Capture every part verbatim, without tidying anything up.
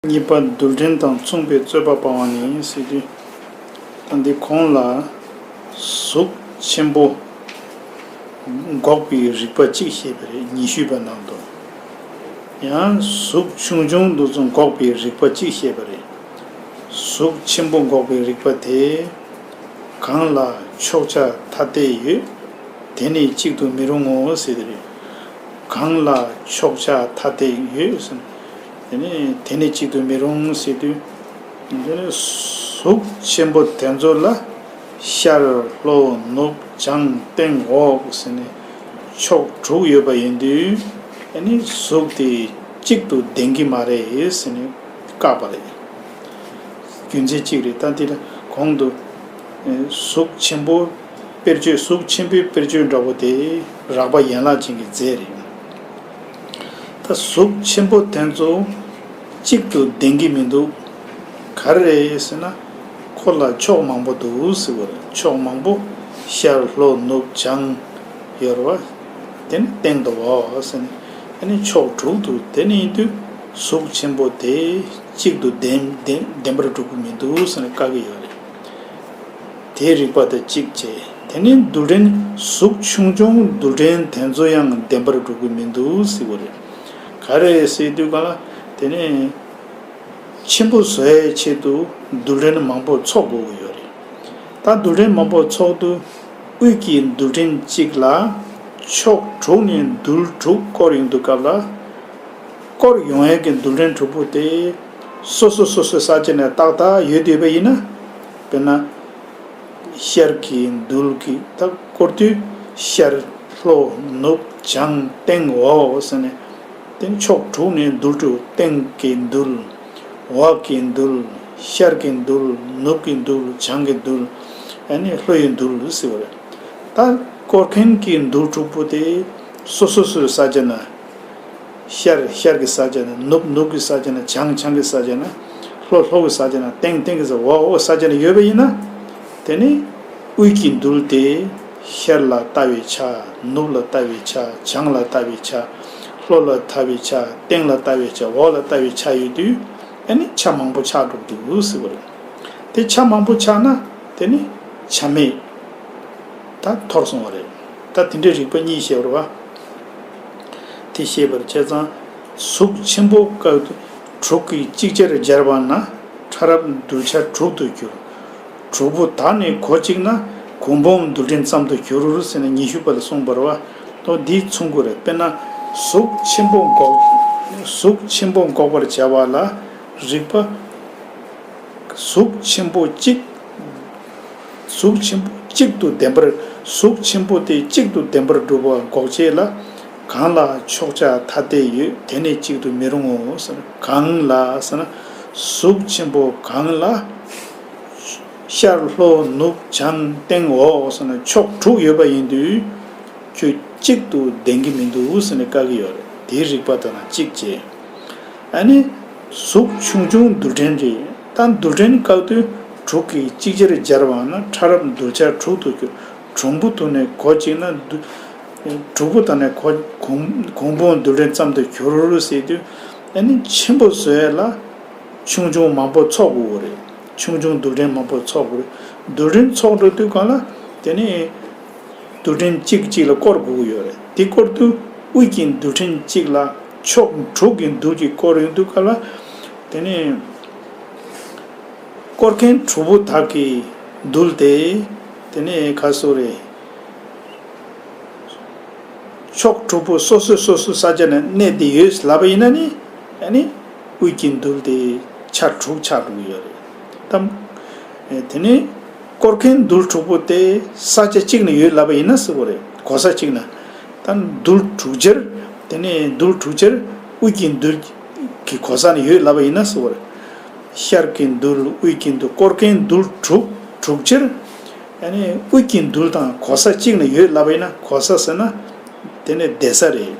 གཉིས་པ་རྡུལ་ཕྲན་དང་མཚུངས་པའི་རྩོད་པ་སྤང་བ་ནི་ཟེར་དུས། ད་འདི་གོང་ལ་གཟུགས་ཆེན་པོ་འགོག་པའི་རིགས་པ་གཅིག་བཤད་པ་རེད། ཉི་ཤུ་པ་ནང་དུ། ཡང་གཟུགས་ཆུང་ཆུང་འདི་ཚོ་འགོག་པའི་རིགས་པ་གཅིག་བཤད་པ་རེད། གཟུགས་ཆེན་པོ་འགོག་པའི་རིགས་པ་དེ། གང་ལ་ཕྱོགས་ཆ་ཐ་དད་ཡོད། དེ་ནི་གཅིག་ཏུ་མི་རུང་ངོ་ཟེར་དེ་རེད། གང་ལ་ཕྱོགས་ཆ་ཐ་དད་ཡོད་ཟེར་ན། དེ་ནི་དེ་ནི་གཅིག་ཏུ་མི་རུང་ཟེར་དུས། དེ་ནི་གཟུགས་ཆེན་པོ་དེ་ཚོ་ལ་ཤར་ལྷོ་ནུབ་བྱང་སྟེང་འོག་ཟེར་ནས་ཕྱོགས་དྲུག་ཡོད་པ་ཡིན་དུས། དེ་ནི་གཟུགས་དེ་གཅིག་ཏུ་ལྡན་གྱི་མ་རེད་ཟེར་ནས་བཀག་པ་རེད། རྒྱུ་མཚན་གཅིག་རེད། ད་འདི་ལ་གོང་དུ་གཟུགས་ཆེན་པོ་དཔེར་བརྗོད། གཟུགས་ཆེན་པོའི་དཔེར་བརྗོད་འདྲ་པོ་དེ་རགས་པ་ཡན་ལག་ཅན་གྱི་རྫས་རེད། ད་གཟུགས་ཆེན་པོ་དེ་ཚོ་གཅིག་ཏུ་ལྡན་གྱི་མི་འདུག་ག་རེ་རེད་ཟེར་ན། ཁོ་ལ་ཕྱོགས་མང་པོ་འདུག་ཟེར་བ་རེད། ཕྱོགས་མང་པོ། ཤར་ལྷོ་ནུབ་བྱང་ཡོད་རེད་བ། དེ་ནི་སྟེང་དུ་འོག་ཟེར་ནས། དེ་ནི་ཕྱོགས་དྲུག་ཏུ། དེ་ནི་ཡིན་དུས་གཟུགས་ཆེན་པོ་དེ་གཅིག་ཏུ་ལྡན་ལྡན་ལྡན་པར་གྲུབ་ཀྱི་མི་འདུག་ཟེར་ནས་བཀག་གི་ཡོད་རེད། དེའི་རིགས་པ་དང་གཅིག་བྱས། དེ་ནི་རྡུལ་ཕྲན། གཟུགས་ཆུང་ཆུང་རྡུལ་ཕྲན་དེ་ཚོ་ཡང་ལྡན་པར་གྲུབ་ཀྱི་མི་འདུག་ཟེར་བ་རེད། ག་རེ་ཟེར་དུས་ག་ལ། དེ་ནི་ཆེན་པོ་བཟོ་ཡའི་ཆེད་དུ་རྡུལ་ཕྲན་མང་པོ་ཚོགས་དགོས་ཀྱི་ཡོད་རེད། ད་རྡུལ་ཕྲན་མང་པོ་ཚོགས་དུས་དབུས་ཀྱི་རྡུལ་ཕྲན་གཅིག་ལ་ཕྱོགས་དྲུག་ནས་རྡུལ་དྲུག་བསྐོར་ཡོང་དུས་སྐབས་ལ། བསྐོར་ཡོང་ཡས་ཀྱི་རྡུལ་ཕྲན་དྲུག་པོ་དེ་སོ་སོ་སོ་སོའི་ས་ཆ་ནས་ཏག་ཏག་ཡོད་བསྡད་པ་ཡིན་ན། དཔེར་ན། ཤར་གྱི་རྡུལ་གྱིས་ད་བསྐོར་དུས་ཤར་ལྷོ་ནུབ་བྱང་སྟེང་འོག་ཟེར་ནས། དེ་ཕྱོགས་དྲུག་ནས་རྡུལ་དྲུག་སྟེང་གི་རྡུལ། འོག་གི་རྡུལ། ཤར་གྱི་རྡུལ། ནུབ་ཀྱི་རྡུལ། བྱང་གི་རྡུལ། ཨ་ནི་ལྷོ་ཡི་རྡུལ་ཟེར་བ་རེད། ད་བསྐོར་མཁན་གྱི་རྡུལ་དྲུག་པོ་དེ་སོ་སོ་སོའི་ས་ཆ་ན། ཤར་ཤར་གྱི་ས་ཆ་ན། ནུབ་ནུབ་ཀྱི་ས་ཆ་ན། བྱང་བྱང་གི་ས་ཆ་ན། ལྷོ་ལྷོ་གི་ས་ཆ་ན། སྟེང་སྟེང་གི་ས། འོག་འོག་ས་ཆ་ན་ཡོད་པ་ཡིན་ན། དེ་ནི་དབུས་ཀྱི་རྡུལ་དེ་ཤར་ལ་ལྟ་བའི་ཆ། ནུབ་ལ་ལྟ་བའི་ཆ། བྱང་ལ་ལྟ་བའི་ཆ། ལྷོ་ལ་ལྟ་བའི་ཆ། སྟེང་ལ་ལྟ་བའི་ཆ། འོག་ལ་ལྟ་བའི་ཆ་ཡོད་དུས། ཨ་ནི་ཆ་མང་པོ་ཆགས་འགྲོ་གི་འདུག་ཟེར་བ་རེད། དེ་ཆ་མང་པོ་ཆགས་ན་དེ་ནི་ཆ་མེད་ད་འཐོར་སོང་བ་རེད། ད་དེ་འདྲའི་རིགས་པ་གཉིས་བཤད་པ་རེད་བ། དེ་བཤད་པར་བྱས་ཙང་། གཟུགས་ཆེན་པོ་སྐབས་དྲུག་གིས་ཅིག་ཅར་སྦྱར་བ་ན་ཕྲ་རབ་རྡུལ་ཆ་དྲུག་ཏུ་འགྱུར། དྲུག་པོ་དག་ནི་གོ་གཅིག་ན། གུང་འབུམ་རྡུལ་ཕྲན་ཙམ་དུ་འགྱུར་ཟེར་ནས་ཉི་ཤུ་པ་ལ་གསུངས་པ་རེད་བ། དོ་འདིའི་མཚུངས་ཀྱི་རེད། དཔེར་ན་གཟུགས་ཆེན་པོ་འགོག་གཟུགས་ཆེན་པོ་འགོག་པར་བྱ་བ་ལ་རིགས་པ། གཟུགས་ཆེན་པོ་གཅིག་གཟུགས་ཆེན་པོ་གཅིག་ཏུ་ལྡན་པར། གཟུགས་ཆེན་པོ་དེ་གཅིག་ཏུ་ལྡན་པར་སྒྲུབ་པ་འགོག་བྱེད་ལ། གང་ལ་ཕྱོགས་ཆ་ཐ་དད་ཡོད། དེ་ནི་གཅིག་ཏུ་མི་རུང་ངོ་ཟེར། གང་ལ་ཟེར་ན། གཟུགས་ཆེན་པོ་གང་ལ། ཤར་ལྷོ་ནུབ་བྱང་སྟེང་འོག་ཟེར་ན་ཕྱོགས་དྲུག་ཡོད་པ་ཡིན་དུས། ཁྱོད་གཅིག་ཏུ་ལྡན་གྱི་མི་འདུག་ཟེར་ནས་བཀག་གི་ཡོད་རེད། དེའི་རིགས་པ་དང་གཅིག་བྱས། ཨ་ནི། གཟུགས་ཆུང་ཆུང་རྡུལ་ཕྲན་རེད། ད་རྡུལ་ཕྲན་བཀག་དུས་དྲུག་གིས་ཅིག་ཅར་སྦྱར་བ་ན་ཕྲ་རབ་རྡུལ་ཆ་དྲུག་ཏུ་འགྱུར། གྲུང་པོ་དུ་ནས་གོ་གཅིག་ན་རྡུལ། གྲུང་པོ་དང་ནས་གོ་གུང་གུང་འབུམ་རྡུལ་ཕྲན་ཙམ་དུ་འགྱུར་ཟེར་དུས། ཨ་ནི་ཆེན་པོ་བཟོ་ཡ་ལ་ཆུང་ཆུང་མང་པོ་ཚོགས་དགོས་རེད། ཆུང་ཆུང་རྡུལ་ཕྲན་མང་པོ་ཚོགས་དགོས་རེད། རྡུལ་ཕྲན་ཚོགས་འགྲོ་དུས་གང་ལ་དེ་ནི། རྡུལ་ཕྲན་གཅིག་གཅིག་ལ་བསྐོར་དགོས་ཀྱི་ཡོད་རེད། དེ་བསྐོར་དུས་དབུས་ཀྱི་རྡུལ་ཕྲན་གཅིག་ལ་ཕྱོགས་དྲུག་གི་རྡུལ་གྱིས་བསྐོར་ཡོང་དུས་སྐབས་ལ། དེ་ནས་བསྐོར་མཁན་དྲུག་པོ་དག་གི་རྡུལ་དེ། དེ་ནས་ག་སོ་རེད། ཕྱོགས་དྲུག་པོ་སོ་སོ་སོ་སོའི་ས་ཆ་ནས་གནས་བསྡད་ཡོད་ལབ་པ་ཡིན་ན་ནི། ཨ་ནི་དབུས་ཀྱི་རྡུལ་དེ་ཆ་དྲུག་ཆགས་འགྲོ་གི་ཡོད་རེད་དམ། དེ་ནས། བསྐོར་མཁན་རྡུལ་དྲུག་པོ་དེ་ས་ཆ་གཅིག་ན་ཡོད་ལབ་པ་ཡིན་ན་ཟེར་བ་རེད། གོ་ས་གཅིག་ན། ད་རྡུལ་དྲུག་ཅར། དེ་ནས་རྡུལ་དྲུག་ཅར་དབུས་ཀྱི་རྡུལ་གྱི་གོ་ས་ན་ཡོད་ལབ་པ་ཡིན་ན་ཟེར་བ་རེད། ཤར་གྱི་རྡུལ། དབུས་ཀྱི་རྡུལ། བསྐོར་མཁན་རྡུལ་དྲུག་དྲུག་ཅར། ཨ་ནི་དབུས་ཀྱི་རྡུལ་དང་གོ་ས་གཅིག་ན་ཡོད་ལབ་པ་ཡིན་ན། གོ་ས་ཟེར་ན། དེ་ནི་བསྡད་ས་རེད།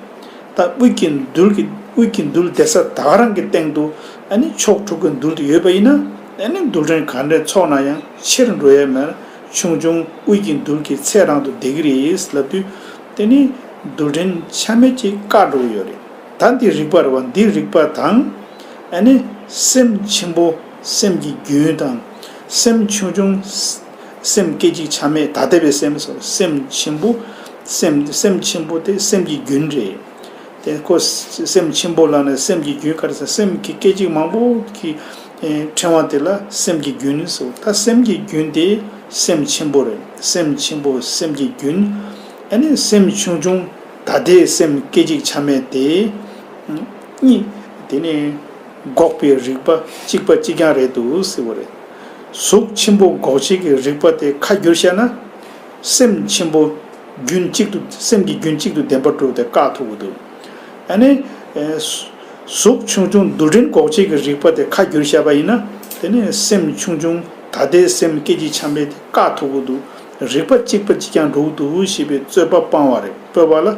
ད་དབུས་ཀྱི་རྡུལ་གྱི་དབུས་ཀྱི་རྡུལ་བསྡད་ས་ད་ག་རང་གི་སྟེང་དུ། ཨ་ནི་ཕྱོགས་དྲུག་གི་རྡུལ་དེ་ཡོད་པ་ཡིན་ན། ཨ་ནི་རྡུལ་ཕྲན་ག་འདྲས་ཚོགས་ན་ཡང་ཆེར་འགྲོ་ཡས་མེད། ཆུང་ཆུང་དབུས་ཀྱི་རྡུལ་གྱི་ཚད་རང་དུ་བསྡད་ཀྱི་རེད་ལབ་དུས། དེ་ནི་རྡུལ་ཕྲན་ཆ་མེད་ཅིག་བཀག་འགྲོ་གི་ཡོད་རེད། ད་འདི་རིགས་པ་རེད་བ། འདི་རིགས་པ་དང་། ཨ་ནི། སེམས་ཆེན་པོ་སེམས་ཀྱི་རྒྱུན་དང་། སེམས་ཆུང་ཆུང་སེམས་སྐད་ཅིག་ཆ་མེད་ཐ་དད་པའི་སེམས་སོ། སེམས་ཆེན་པོ་སེམས་སེམས་ཆེན་པོ་དེ་སེམས་ཀྱི་རྒྱུན་རེད། དེ་ཁོ་སེམས་ཆེན་པོ་ལབ་ན་སེམས་ཀྱི་རྒྱུན་ག་རེ་ཟེར། སེམས་ཀྱི་སྐད་ཅིག་མང་པོ་གི་ཕྲེང་བ་དེ་ལ་སེམས་ཀྱི་རྒྱུན་ཟེར། ད་སེམས་ཀྱི་རྒྱུན་དེ་སེམས་ཆེན་པོ་རེད། སེམས་ཆེན་པོ་སེམས་ཀྱི་རྒྱུན། ཨ་ནི་སེམས་ཆུང་ཆུང་ད་ལྟའི་སེམས་སྐད་ཅིག་ཆ་མེད་དེ་གཉིས། དེ་ནི་འགོག་པའི་རིག་པ་གཅིག་པ་གཅིག་རྐྱང་རེད་འདུག་ཟེར་བ་རེད། གཟུགས་ཆེན་པོ་འགོག་བྱེད་ཀྱི་རིག་པ་དེ་ཁ་བསྒྱུར་བཤད་ན། སེམས་ཆེན་པོ་རྒྱུན་གཅིག་ཏུ་སེམས་ཀྱི་རྒྱུན་གཅིག་ཏུ་བདེན་པར་གྲུབ་སྟེ་བཀག་ཐུབ་ཀྱི་འདུག་ཨ་ནི། ཨེ། གཟུགས་ཆུང་ཆུང་རྡུལ་ཕྲན་འགོག་བྱེད་ཀྱི་རིག་པ་དེ་ཁ་བསྒྱུར་བཤད་པ་ཡིན་ན། དེ་ནི་སེམས་ཆུང་ཆུང་ད་ལྟའི་སེམས་སྐད་ཅིག་ཆ་མེད་དེ་བཀག་ཐུབ་ཀྱི་འདུག་རིག་པ་གཅིག་པ་གཅིག་རྐྱང་འགྲོ་གི་འདུག་ཞེས་པའི་རྩོད་པ་སྤང་བ་རེད། སྤོབས་པ་ལ་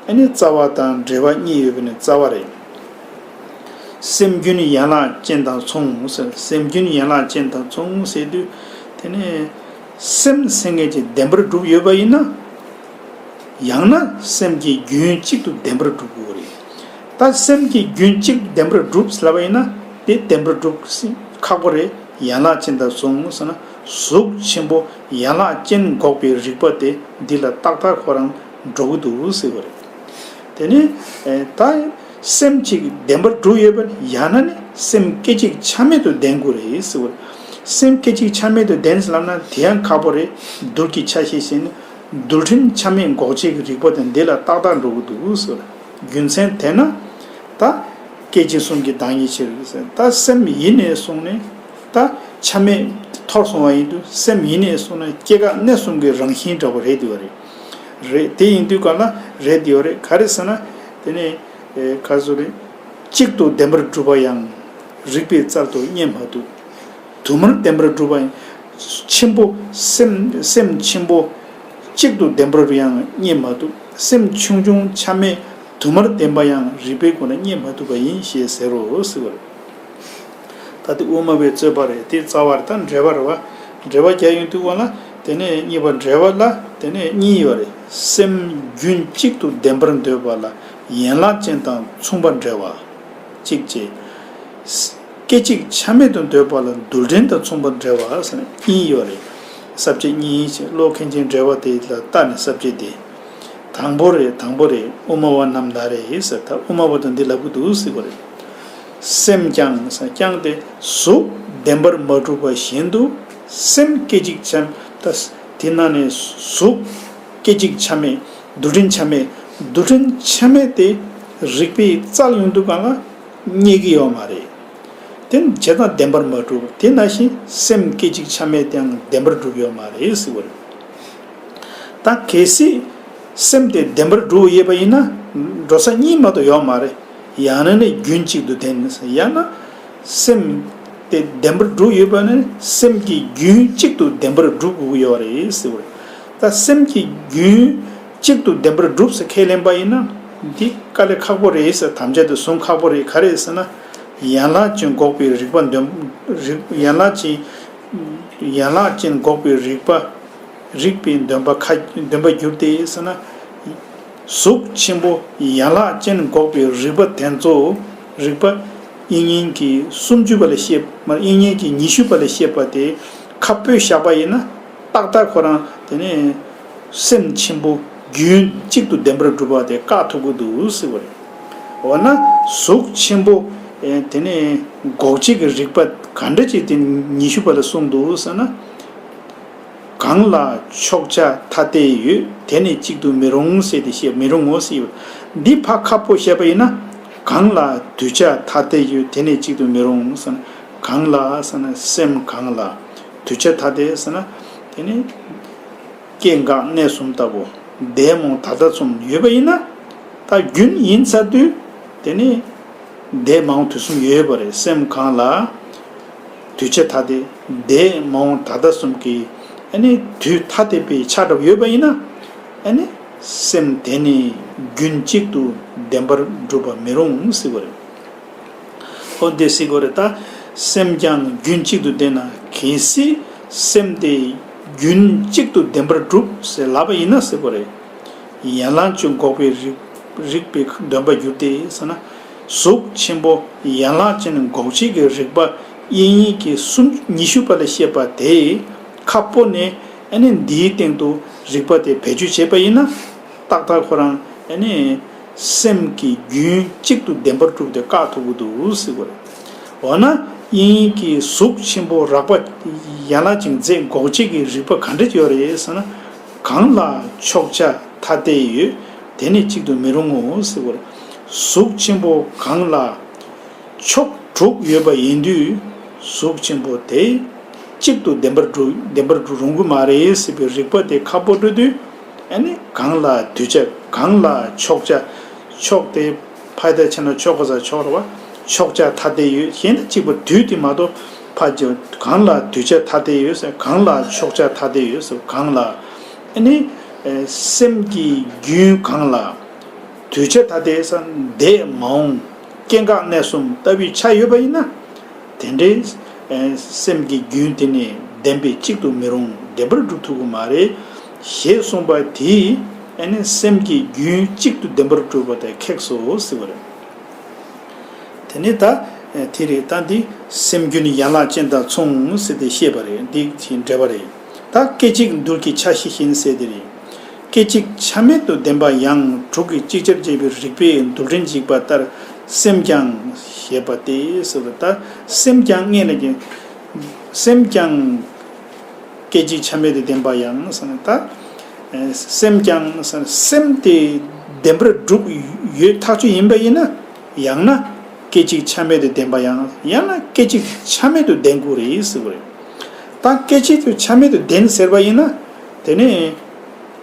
ཨ་ནི་རྩ་བ་དང་འབྲེལ་བ་གཉིས་ཡོད་པ་ནི་རྩ་བ་རེད། སེམས་རྒྱུན་ཡན་ལག་ཅན་དང་མཚུངས་ཟེར། སེམས་རྒྱུན་ཡན་ལག་ཅན་དང་མཚུངས་ཟེར་དུས། དེ་ནི་སེམས་ཟེར་མཁན་ཅིག་བདེན་པར་གྲུབ་ཡོད་པ་ཡིན་ན། ཡང་ན་སེམས་ཀྱི་རྒྱུན་གཅིག་ཏུ་བདེན་པར་གྲུབ་དགོས་རེད། ད་སེམས་ཀྱི་རྒྱུན་གཅིག་བདེན་པར་གྲུབ་ལབ་པ་ཡིན་ན། དེ་བདེན་པར་གྲུབ་ཁག་པོ་རེད། ཡན་ལག་ཅན་དང་མཚུངས་ཟེར་ན། གཟུགས་ཆེན་པོ་ཡན་ལག་ཅན་འགོག་པའི་རིག་པ་དེ་འདི་ལ་ཏག་ཏག་ཁོ་རང་འགྲོ་གི་འདུག་ཟེར་བ་རེད། དེ་ནི་ཨེ། ད་སེམས་གཅིག་བདེན་པར་གྲུབ་ཡོད་པ་ཡིན་ན་ནི། སེམས་སྐད་ཅིག་ཆ་མེད་དུ་བདེན་དགོས་རེད་ཟེར་བ་རེད། སེམས་སྐད་ཅིག་ཆ་མེད་དུ་བདེན་ཟེར་ལབ་ན་དེ་ཡང་ཁག་པོ་རེད། རྡུལ་གྱི་ཆ་ཤས་ཤིག་ནི། རྡུལ་ཕྲན་ཆ་མེད་འགོག་བྱེད་ཀྱི་རིག་པ་དེ་འདི་ལ་ཏག་ཏག་འགྲོ་གི་འདུག་ཟེར། རྒྱུ་མཚན་དེས་ན། ད་སྐད་ཅིག་གསུམ་གྱི་བདག་ཉིད་ཕྱིར་ཟེར། ད་སེམས་ཡེ་ནས་བཟུང་ནས་ད་ཆ་མེད་འཐོར་སོང་བ་ཡིན་དུས། སེམས་ཡེ་ནས་བཟུང་ན་སྐྱེ་འགག་གནས་གསུམ་གྱི་རང་བཞིན་འདྲ་བོ་རེད་འདུག་བ་རེད། རེད། དེ་ཡིན་དུས་ག་ལ་རེད་འདུག་བ་རེད། ག་རེ་ཟེར་ན། དེ་ནས་ཨེ། ག་ཚོད་རེད། གཅིག་ཏུ་བདེན་པར་གྲུབ་པ་ཡང་རིགས་པའི་རྩལ་དུ་རྙེད་མ་ཐུབ། དུ་མར་བདེན་པར་གྲུབ་པ་ཡང་། ཆེན་པོ་སེམས་སེམས་ཆེན་པོ་གཅིག་ཏུ་བདེན་པར་ཡང་རྙེད་མ་ཐུབ། སེམས་ཆུང་ཆུང་ཆ་མེད་དུ་མར་བདེན་པ་ཡང་རིགས་པའི་སྒོ་ནས་རྙེད་མ་ཐུབ་པ་ཡིན་ཞེས་ཟེར་རོ་ཟེར་བ་རེད། ད་དེ་དབུ་མ་པའི་རྩོད་པ་རེད། དེ་རྩ་བ་རེད། ད་འགྲེལ་པ་རེད་བ། འགྲེལ་པ་རྒྱག་ཡོང་དུས་འོ་ན། དེ་ནས་གཉིས་པ་འགྲེལ་པ་ལ་དེ་ནས་གཉིས་ཡོད་རེད། སེམས་རྒྱུན་གཅིག་ཏུ་བདེན་པར་འདོད་པ་ལ་ཡན་ལག་ཅན་དང་མཚུངས་པར་འགྲེལ་བ། གཅིག་བྱས། སྐད་ཅིག་ཆ་མེད་དུ་འདོད་པ་ལ་རྡུལ་ཕྲན་དང་མཚུངས་པར་འགྲེལ་བ་ཟེར་ནས་གཉིས་ཡོད་རེད། ས་བཅད་གཉིས་བྱས། བློ་མཁན་ཆེན་འགྲེལ་པ་དེ་ལ་ལྟ་ནས་ས་བཅད་དེ། དང་པོ་རེད། དང་པོ་རེད། དབུ་མ་པ་རྣམས་ལ་རེད་ཟེར། ད་དབུ་མ་པ་དང་འདི་ལབ་ཀྱི་འདུག་ཟེར་བ་རེད། སེམས་ཀྱང་ཟེར། ཀྱང་དེ་གཟུགས་བདེན་པར་མ་གྲུབ་པ་བཞིན་དུ། སེམས་སྐད་ཅིག་ཆ་ད་དེ་ན་ནས་གཟུགས་སྐད་ཅིག་ཆ་མེད། རྡུལ་ཕྲན་ཆ་མེད། རྡུལ་ཕྲན་ཆ་མེད་དེ་རིགས་པའི་རྩལ་ཡོང་དུས་གང་ལ་རྙེད་ཀྱི་ཡོད་མ་རེད། དེ་ཇི་ལྟར་བདེན་པར་མ་གྲུབ། དེ་ནང་བཞིན་སེམས་སྐད་ཅིག་ཆ་མེད་དེའང་བདེན་པར་གྲུབ་ཡོད་མ་རེད་ཟེར་བ་རེད། ད་གལ་སྲིད་སེམས་དེ་བདེན་པར་གྲུབ་ཡོད་པ་ཡིན་ན། འགྲོ་ས་གཉིས་མ་གཏོགས་ཡོད་མ་རེད། ཡང་ན་ནི་རྒྱུན་གཅིག་ཏུ་བདེན་ཟེར། ཡང་ན་སེམས་དེ་བདེན་པར་གྲུབ་ཡོད་པ་ནི་སེམས་ཀྱི་རྒྱུན་གཅིག་ཏུ་བདེན་པར་གྲུབ་དགོས་ཀྱི་ཡོད་རེད་ཟེར་བ་རེད། ད་སེམས་ཀྱི་རྒྱུན་གཅིག་ཏུ་བདེན་པར་གྲུབ་ཟེར་ཁས་ལེན་པ་ཡིན་ན། འདི་དཀའ་ལས་ཁག་པོ་རེད་ཟེར། དམ་བཅའ་དེ་བཟུང་ཁག་པོ་རེད། ག་རེ་ཟེར་ན། ཡན་ལག་ཅན་འགོག་པའི་རིགས་པ་འདོན། རིགས་ཡན་ལག་ཅན། ཡན་ལག་ཅན་འགོག་པའི་རིགས་པ། རིགས་པའི་འདོན་པ་ཁ་འདོན་པ་བསྒྱུར་ཏེ་ཟེར་ན། གཟུགས་ཆེན་པོ་ཡན་ལག་ཅན་འགོག་པའི་རིགས་པ་དེ་ཚོ། རིགས་པ་དབྱིག་གཉེན་གྱི་སུམ་ཅུ་པ་ལ་བཤད་མ། དབྱིག་གཉེན་གྱི་ཉི་ཤུ་པ་ལ་བཤད་པ་དེ་ཁ་སྤོས་བཞག་པ་ཡིན་ན། ཏག་ཏག་ཁོ་རང་དེ་ནས་སེམས་ཆེན་པོ་རྒྱུན་གཅིག་ཏུ་བདེན་པར་གྲུབ་པ་དེ་བཀག་ཐུབ་ཀྱི་འདུག་ཟེར་བ་རེད། འོ་ན་གཟུགས་ཆེན་པོ་ཨེ་དེ་ནས་འགོག་བྱེད་ཀྱི་རིགས་པ་ག་འདྲ་ཅིག་དེ་ཉི་ཤུ་པ་ལ་གསུངས་འདུག་ཟེར་ན། གང་ལ་ཕྱོགས་ཆ་ཐ་དད་ཡོད། དེ་ནི་གཅིག་ཏུ་མི་རུང་ཟེར་ཏེ་བཤད་མི་རུང་ངོ་ཟེར་ཡོད། འདི་ཕར་ཁ་སྤོ་བཤད་པ་ཡིན་ན། གང་ལ་དུས་ཆ་ཐ་དད་ཡོད། དེ་ནི་གཅིག་ཏུ་མི་རུང་ཟེར་ན། གང་ལ་ཟེར་ན་སེམས་གང་ལ། དུས་ཆ་ཐ་དད་ཟེར་ན། དེ་ནི་སྐྱེ་འགག་གནས་གསུམ་ལྟ་བུ། འདས་མ་འོངས་ད་ལྟ་གསུམ་ཡོད་པ་ཡིན་ན། ད་རྒྱུན་ཡིན་ཚར་དུས་དེ་ནི་འདས་མ་འོངས་དུས་གསུམ་ཡོད་པ་རེད། སེམས་གང་ལ་དུས་ཆ་ཐ་དད། འདས་མ་འོངས་ད་ལྟ་གསུམ་གྱི་ཨ་ནི་དུས་ཐ་དད་པའི་ཆ་འདྲ་བོ་ཡོད་པ་ཡིན་ན། ཨ་ནི་སེམས་དེ་ནི་རྒྱུན་གཅིག་ཏུ་བདེན་པར་གྲུབ་པ་མི་རུང་ཟེར་བ་རེད། འོ་དེ་ཟེར་དགོས་རེད། ད་སེམས་ཀྱང་རྒྱུན་གཅིག་ཏུ་བདེན་ན། གལ་སྲིད་སེམས་དེ་རྒྱུན་གཅིག་ཏུ་བདེན་པར་གྲུབ་ཟེར་ལབ་པ་ཡིན་ན་ཟེར་དགོས་རེད། ཡན་ལག་བཅུ་འགོག་པའི་རིགས་རིགས་པའི་འདོན་པ་བསྒྱུར་ཏེ་ཟེར་ན། གཟུགས་ཆེན་པོ་ཡན་ལག་ཅན་འགོག་བྱེད་ཀྱི་རིགས་པ་དབྱིག་གཉེན་གྱི་སུམ་ཉི་ཤུ་པ་ལ་བཤད་པ་དེ་ཁ་སྤོ་ནས་ཨ་ནི་འདིའི་སྟེང་དུ་རིགས་པ་དེ་བེད་སྤྱོད་བྱས་པ་ཡིན་ན་ཏག་ཏག་ཁོ་རང་ཨ་ནི་སེམས་ཀྱི་རྒྱུན་གཅིག་ཏུ་བདེན་པར་གྲུབ་སྟེ་བཀག་ཐུབ་ཀྱི་འདུག་ཟེར་བ་རེད། འོ་ན་དབྱིག་གཉེན་གྱི་གཟུགས་ཆེན་པོ་རགས་པ་ཡན་ལག་ཅན་རྫས་འགོག་བྱེད་ཀྱི་རིགས་པ་ག་འདྲ་ཡོད་རེད་ཟེར་ན། གང་ལ་ཕྱོགས་ཆ་ཐ་དད་ཡོད། དེ་ནི་གཅིག་ཏུ་མི་རུང་ངོ་། ཟེར་བ་རེད། གཟུགས་ཆེན་པོ་གང་ལ་ཕྱོགས་དྲུག་ཡོད་པ་ཡིན་དུས་གཟུགས་ཆེན་པོ་དེ་གཅིག་ཏུ་བདེན་པར་གྲུབ་བདེན་པར་གྲུབ་རུང་གི་མ་རེད་ཟེར་བའི་རིགས་པ་དེ་ཁ་སྤོ་སྤྲོད་དུས། ཨ་ནི་གང་ལ་དུས་ཆ་གང་ལ་ཕྱོགས་ཆ། ཕྱོགས་དེ་ཕ་ཡ་བཏགས་ཕྱ་ན་ཕྱོ་ག་ས་ཕྱོགས་རེད་བ། ཕྱོགས་ཆ་ཐ་དད་ཡོད། གཞན་དང་གཅིག་པ་དུས་དེ་མ་གཏོགས་ཕ་ཇོ་གང་ལ་དུས་ཆ་ཐ་དད་ཡོད་ཟེར། གང་ལ་ཕྱོགས་ཆ་ཐ་དད་ཡོད་ཟེར། གང་ལ་ཨ་ནི་སེམས་ཀྱི་རྒྱུན་གང་ལ་དུས་ཆ་ཐ་དད་ས་འདས་མ་འོངས་སྐྱེ་འགག་གནས་གསུམ་ལྟ་བུའི་ཆ་ཡོད་པ་ཡིན་ན། དེ་འདྲའི་སེམས་ཀྱི་རྒྱུན་དེ་ནི་བདེན་པས་གཅིག་ཏུ་མི་རུང་། བདེན་པར་གྲུབ་ཐུབ་ཀྱི་མ་རེད། ཞེས་གསུངས་པ་དེས་ཨ་ནི་སེམས་ཀྱི་རྒྱུན་གཅིག་ཏུ་བདེན་པར་གྲུབ་པ་དེ་ཁེགས་སོ་ཟེར་བ་རེད། དེ་ནི་ད་དེ་རེད། ད་འདི་སེམས་རྒྱུན་ཡན་ལག་ཅན་དང་མཚུངས་ཟེར་ཏེ་བཤད་པ་རེད། འདི་འགྲེལ་པ་རེད། ད་སྐད་ཅིག་རྡུལ་གྱི་ཆ་ཤས་བཞིན་ཟེར་དེ་རེད། སྐད་ཅིག་ཆ་མེད་དུ་བདེན་པ་ཡང་དྲུག་གིས་ཅིག་ཅར་བྱས་པའི་རིགས་པས་རྡུལ་ཕྲན་འཇིག་པ་ལྟར་སེམས་ཀྱང་ཞེས་པ་སྟེ་ཟེར་བ། ད་སེམས་ཀྱང་ངེས་ལ་ཀྱང་སེམས་ཀྱང་སྐད་ཅིག་ཆ་མེད་དུ་བདེན་པ་ཡང་ཟེར་ན། ད་སེམས་ཀྱང་ཟེར་ན་སེམས་དེ་བདེན་པར་གྲུབ་ཡོད་ཐག་ཆོད་ཡིན་པ་ཡིན་ན། ཡང་ན་སྐད་ཅིག་ཆ་མེད་དུ་བདེན་པ་ཡང་ཡང་ན་སྐད་ཅིག་ཆ་མེད་དུ་བདེན་དགོས་རེད་ཟེར་བ་རེད། ད་སྐད་ཅིག་ཏུ་ཆ་མེད་དུ་བདེན་ཟེར་བ་ཡིན་ན། དེ་ནས་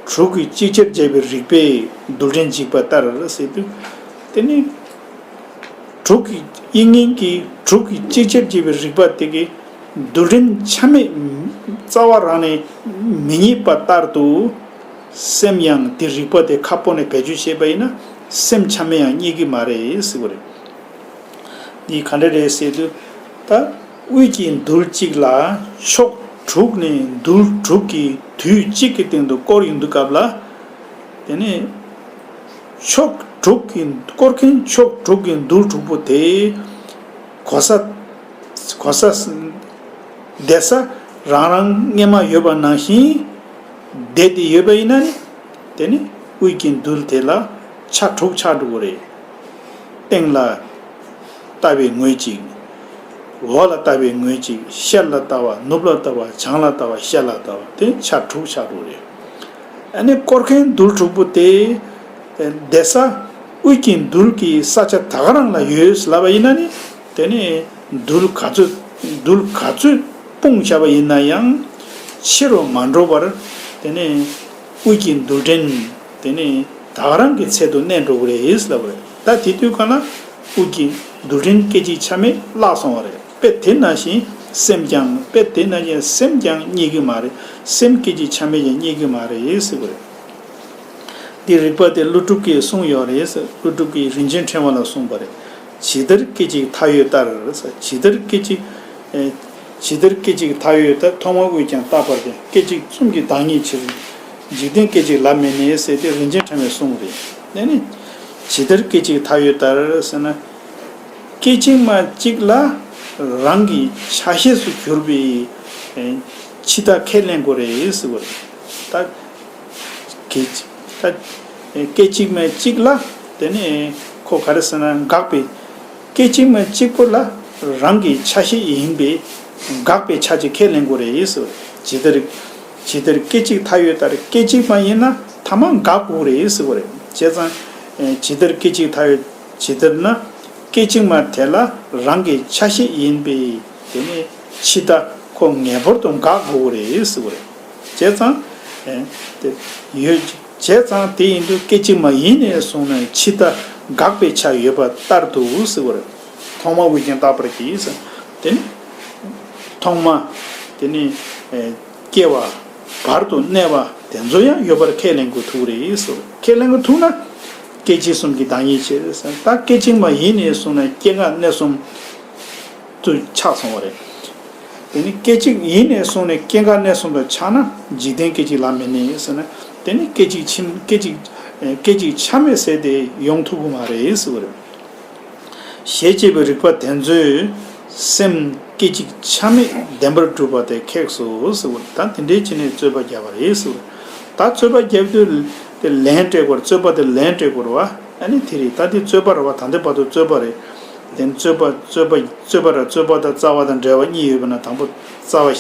དྲུག་གིས་ཅིག་ཅར་བྱས་པའི་རིགས་པས་རྡུལ་ཕྲན་འཇིག་པ་ལྟར་ཟེར་དུས། དེ་ནི་དྲུག་གི་དབྱིག་གཉེན་གྱིས་དྲུག་གིས་ཅིག་ཅར་བྱས་པའི་རིགས་པ་དེ་གིས་རྡུལ་ཕྲན་ཆ་མེད་རྩ་བ་རང་ནས་མི་རྙེད་པ་ལྟར་དུ། སེམས་ཡང་དེ་རིགས་པ་དེ་ཁ་སྤོ་ནས་བེད་སྤྱོད་བྱས་པ་ཡིན་ན་སེམས་ཆ་མེད་ཡང་རྙེད་ཀྱི་མ་རེད་ཟེར་བ་རེད། འདི་ག་འདྲ་རེད་ཟེར་དུས། ད་དབུས་ཀྱི་རྡུལ་གཅིག་ལ་ཕྱོགས་དྲུག་ནས་རྡུལ་དྲུག་གིས་དུས་གཅིག་གི་སྟེང་དུ་བསྐོར་ཡོང་དུས་སྐབས་ལ། དེ་ནས་ཕྱོགས་དྲུག་གི་བསྐོར་མཁན་ཕྱོགས་དྲུག་གི་རྡུལ་དྲུག་པོ་དེ་གོ་ས་གོ་ས་བསྡད་ས་རང་རང་སྔས་མ་ཡོད་པ་ནང་བཞིན་བསྡད་དེ་ཡོད་པ་ཡིན་ན་ནི། དེ་ནི་དབུས་ཀྱི་རྡུལ་དེ་ལ་ཆ་དྲུག་ཆགས་འགྲོ་གི་རེད། སྟེང་ལ་ལྟ་བའི་ངོས་གཅིག་འོག་ལ་ལྟ་བའི་ངོས་གཅིག་ཤར་ལ་ལྟ་བ། ནུབ་ལ་ལྟ་བ། བྱང་ལ་ལྟ་བ། ཤར་ལ་ལྟ་བ། དེ་ཆ་དྲུག་ཆགས་འགྲོ་གི་རེད། ཨ་ནི་བསྐོར་མཁན་རྡུལ་དྲུག་པོ་དེ་བསྡད་ས་དབུས་ཀྱི་རྡུལ་གྱི་ས་ཆ་ད་ག་རང་ལ་ཡོད་ལབ་པ་ཡིན་ན་ནི། དེ་ནི་རྡུལ་ག་ཚོད་རྡུལ་ག་ཚོད་སྤུངས་བཞག་པ་ཡིན་ན་ཡང་ཕྱི་རུ་མ་འགྲོ་བར། དེ་ནི་དབུས་ཀྱི་རྡུལ་ཕྲན་དེ་ནི་ད་ག་རང་གི་ཚད་དུ་གནས་འགྲོ་གི་རེད་ལབ་པ་རེད། ད་དེ་དུས་ག་ལ་དབུས་ཀྱི་རྡུལ་ཕྲན་སྐད་ཅིག་ཆ་མེད་བརླག་སོང་བ་རེད། དཔེ་དེ་ནང་བཞིན་སེམས་ཀྱང་དཔེ་དེ་ནང་བཞིན་སེམས་ཀྱང་རྙེད་ཀྱི་མ་རེད། སེམས་སྐད་ཅིག་ཆ་མེད་ཀྱང་རྙེད་ཀྱི་མ་རེད་ཟེར་བ་རེད། འདི་རིགས་པ་དེ་ཀླུ་སྒྲུབ་ཀྱིས་གསུངས་ཡོད་རེད་ཟེར། ཀླུ་སྒྲུབ་ཀྱིས་རིན་ཆེན་ཕྲེང་བ་ལ་གསུངས་པ་རེད། ཇི་ལྟར་སྐད་ཅིག་མཐའ་ཡོད་ལྟར་ཟེར། ཇི་ལྟར་སྐད་ཅིག་ཨེ། ཇི་ལྟར་སྐད་ཅིག་མཐའ་ཡོད་ལྟར། ཐོག་མར་དབུས་ཀྱང་རྟག་པར་བརྟེན། སྐད་ཅིག་གསུམ་གྱི་བདག་ཉིད་ཕྱིར། འཇིག་རྟེན་སྐད་ཅིག་ལ་མི་གནས་ཟེར་ཏེ་རིན་ཆེན་ཕྲེང་བས་གསུངས་པ་རེད། དེ་ནི་ཇི་ལྟར་སྐད་ཅིག་མཐའ་ཡོད་ལྟར་ཟེར་ན། སྐད་ཅིག་མ་གཅིག་ལ་རང་གི་ཆ་ཤས་སུ་གྱུར་པའི་ཨེ། ཕྱི་ལྟ་ཁས་ལེན་དགོས་རེད་ཟེར་བ་རེད། ད་སྐད་ཅིག་ད་སྐད་ཅིག་མ་གཅིག་ལ་དེ་ནི་ཁོ་ག་རེ་ཟེར་ན་དགག་པའི་སྐད་ཅིག་མ་གཅིག་པོ་ལ་རང་གི་ཆ་ཤས་ཡིན་པས་དགག་པའི་ཆ་གཅིག་ཁས་ལེན་དགོས་རེད་ཟེར་བ་རེད། ཇི་ལྟར་ཇི་ལྟར་སྐད་ཅིག་མཐའ་ཡོད་ལྟར། སྐད་ཅིག་མ་ཡིན་ན་ཐ་མ་དགག་དགོས་རེད་ཟེར་བ་རེད། བྱས་ཙང་ཇི་ལྟར་སྐད་ཅིག་མཐའ་ཡོད། ཇི་ལྟར་ན་སྐད་ཅིག་མ་དེ་ལ་རང་གི་ཆ་ཤས་ཡིན་པས་དེ་ནི་ཕྱི་ལྟ་ཁོ་ངེས་པར་དུ་དགག་དགོས་རེད་ཟེར་བ་རེད། བྱས་ཙང་ཨེ། དེ་ཡོད། བྱས་ཙང་དེ་ཡིན་དུས་སྐད་ཅིག་མ་ཡིན་ནས་བཟུང་ནས་ཕྱི་ལྟ་དགག་པའི་ཆ་ཡོད་པ་ལྟར་དུ་ཟེར་བ་རེད། ཐོག་མར་དབུས་ཀྱང་རྟག་པར་བརྟེན་ཟེར། དེ་ནི་ཐོག་མ་དེ་ནི་ཨེ། སྐྱེ་བ། བར་དུ་གནས་པ་དེ་ཚོ་ཡང་ཡོད་པར་ཁས་ལེན་དགོས་ཐུག་རེད་ཟེར། ཁས་ལེན་དགོས་ཐུག་ན་སྐད་ཅིག་གསུམ་གྱི་བདག་ཉིད་ཕྱིར་ཟེར། ད་སྐད་ཅིག་མ་ཡིན་ནས་བཟུང་ནས་སྐྱེ་འགག་གནས་གསུམ་དུ་ཆགས་སོང་བ་རེད། དེ་ནི་སྐད་ཅིག་ཡིན་ནས་བཟུང་ནས་སྐྱེ་འགག་གནས་གསུམ་དུ་ཆགས་ན་འཇིག་རྟེན་སྐད་ཅིག་ལ་མི་གནས་ཟེར་ན། དེ་ནི་སྐད་ཅིག་ཕྱིན་སྐད་ཅིག་སྐད་ཅིག་ཆ་མེད་ཟེར་དེ་ཡོང་ཐུབ་ཀྱི་མ་རེད་ཟེར་བ་རེད། ཞེས་བྱ་བའི་རིགས་པ་དེ་ཚོས་སེམས་སྐད་ཅིག་ཆ་མེད་བདེན་པར་གྲུབ་པ་དེ་ཁེགས་སོ་ཟེར་བ་ད་དེ་འདྲའི་ཕྱིར་ནི་རྩོད་པ་བརྒྱབ་པ་རེད་ཟེར་བ། ད་རྩོད་པ་བརྒྱབ་དུས་དེ་ལན་སྤྲད་དགོས་རེད། རྩོད་པ་དེ་ལན་སྤྲད་དགོས་རེད་བ། ཨ་ནི་དེ་རེད། ད་དེ་རྩོད་པ་རེད་བ། ད་ལྟའི་བར་དུ་རྩོད་པ་རེད། དེ་ནི་རྩོད་པ་རྩོད་པ་རྩོད་པ་ར་རྩོད་པ་དང་རྩ་བ་དང་འབྲེལ་བ་གཉིས་ཡོད་པ་ན་དང་པོ་རྩ་བ་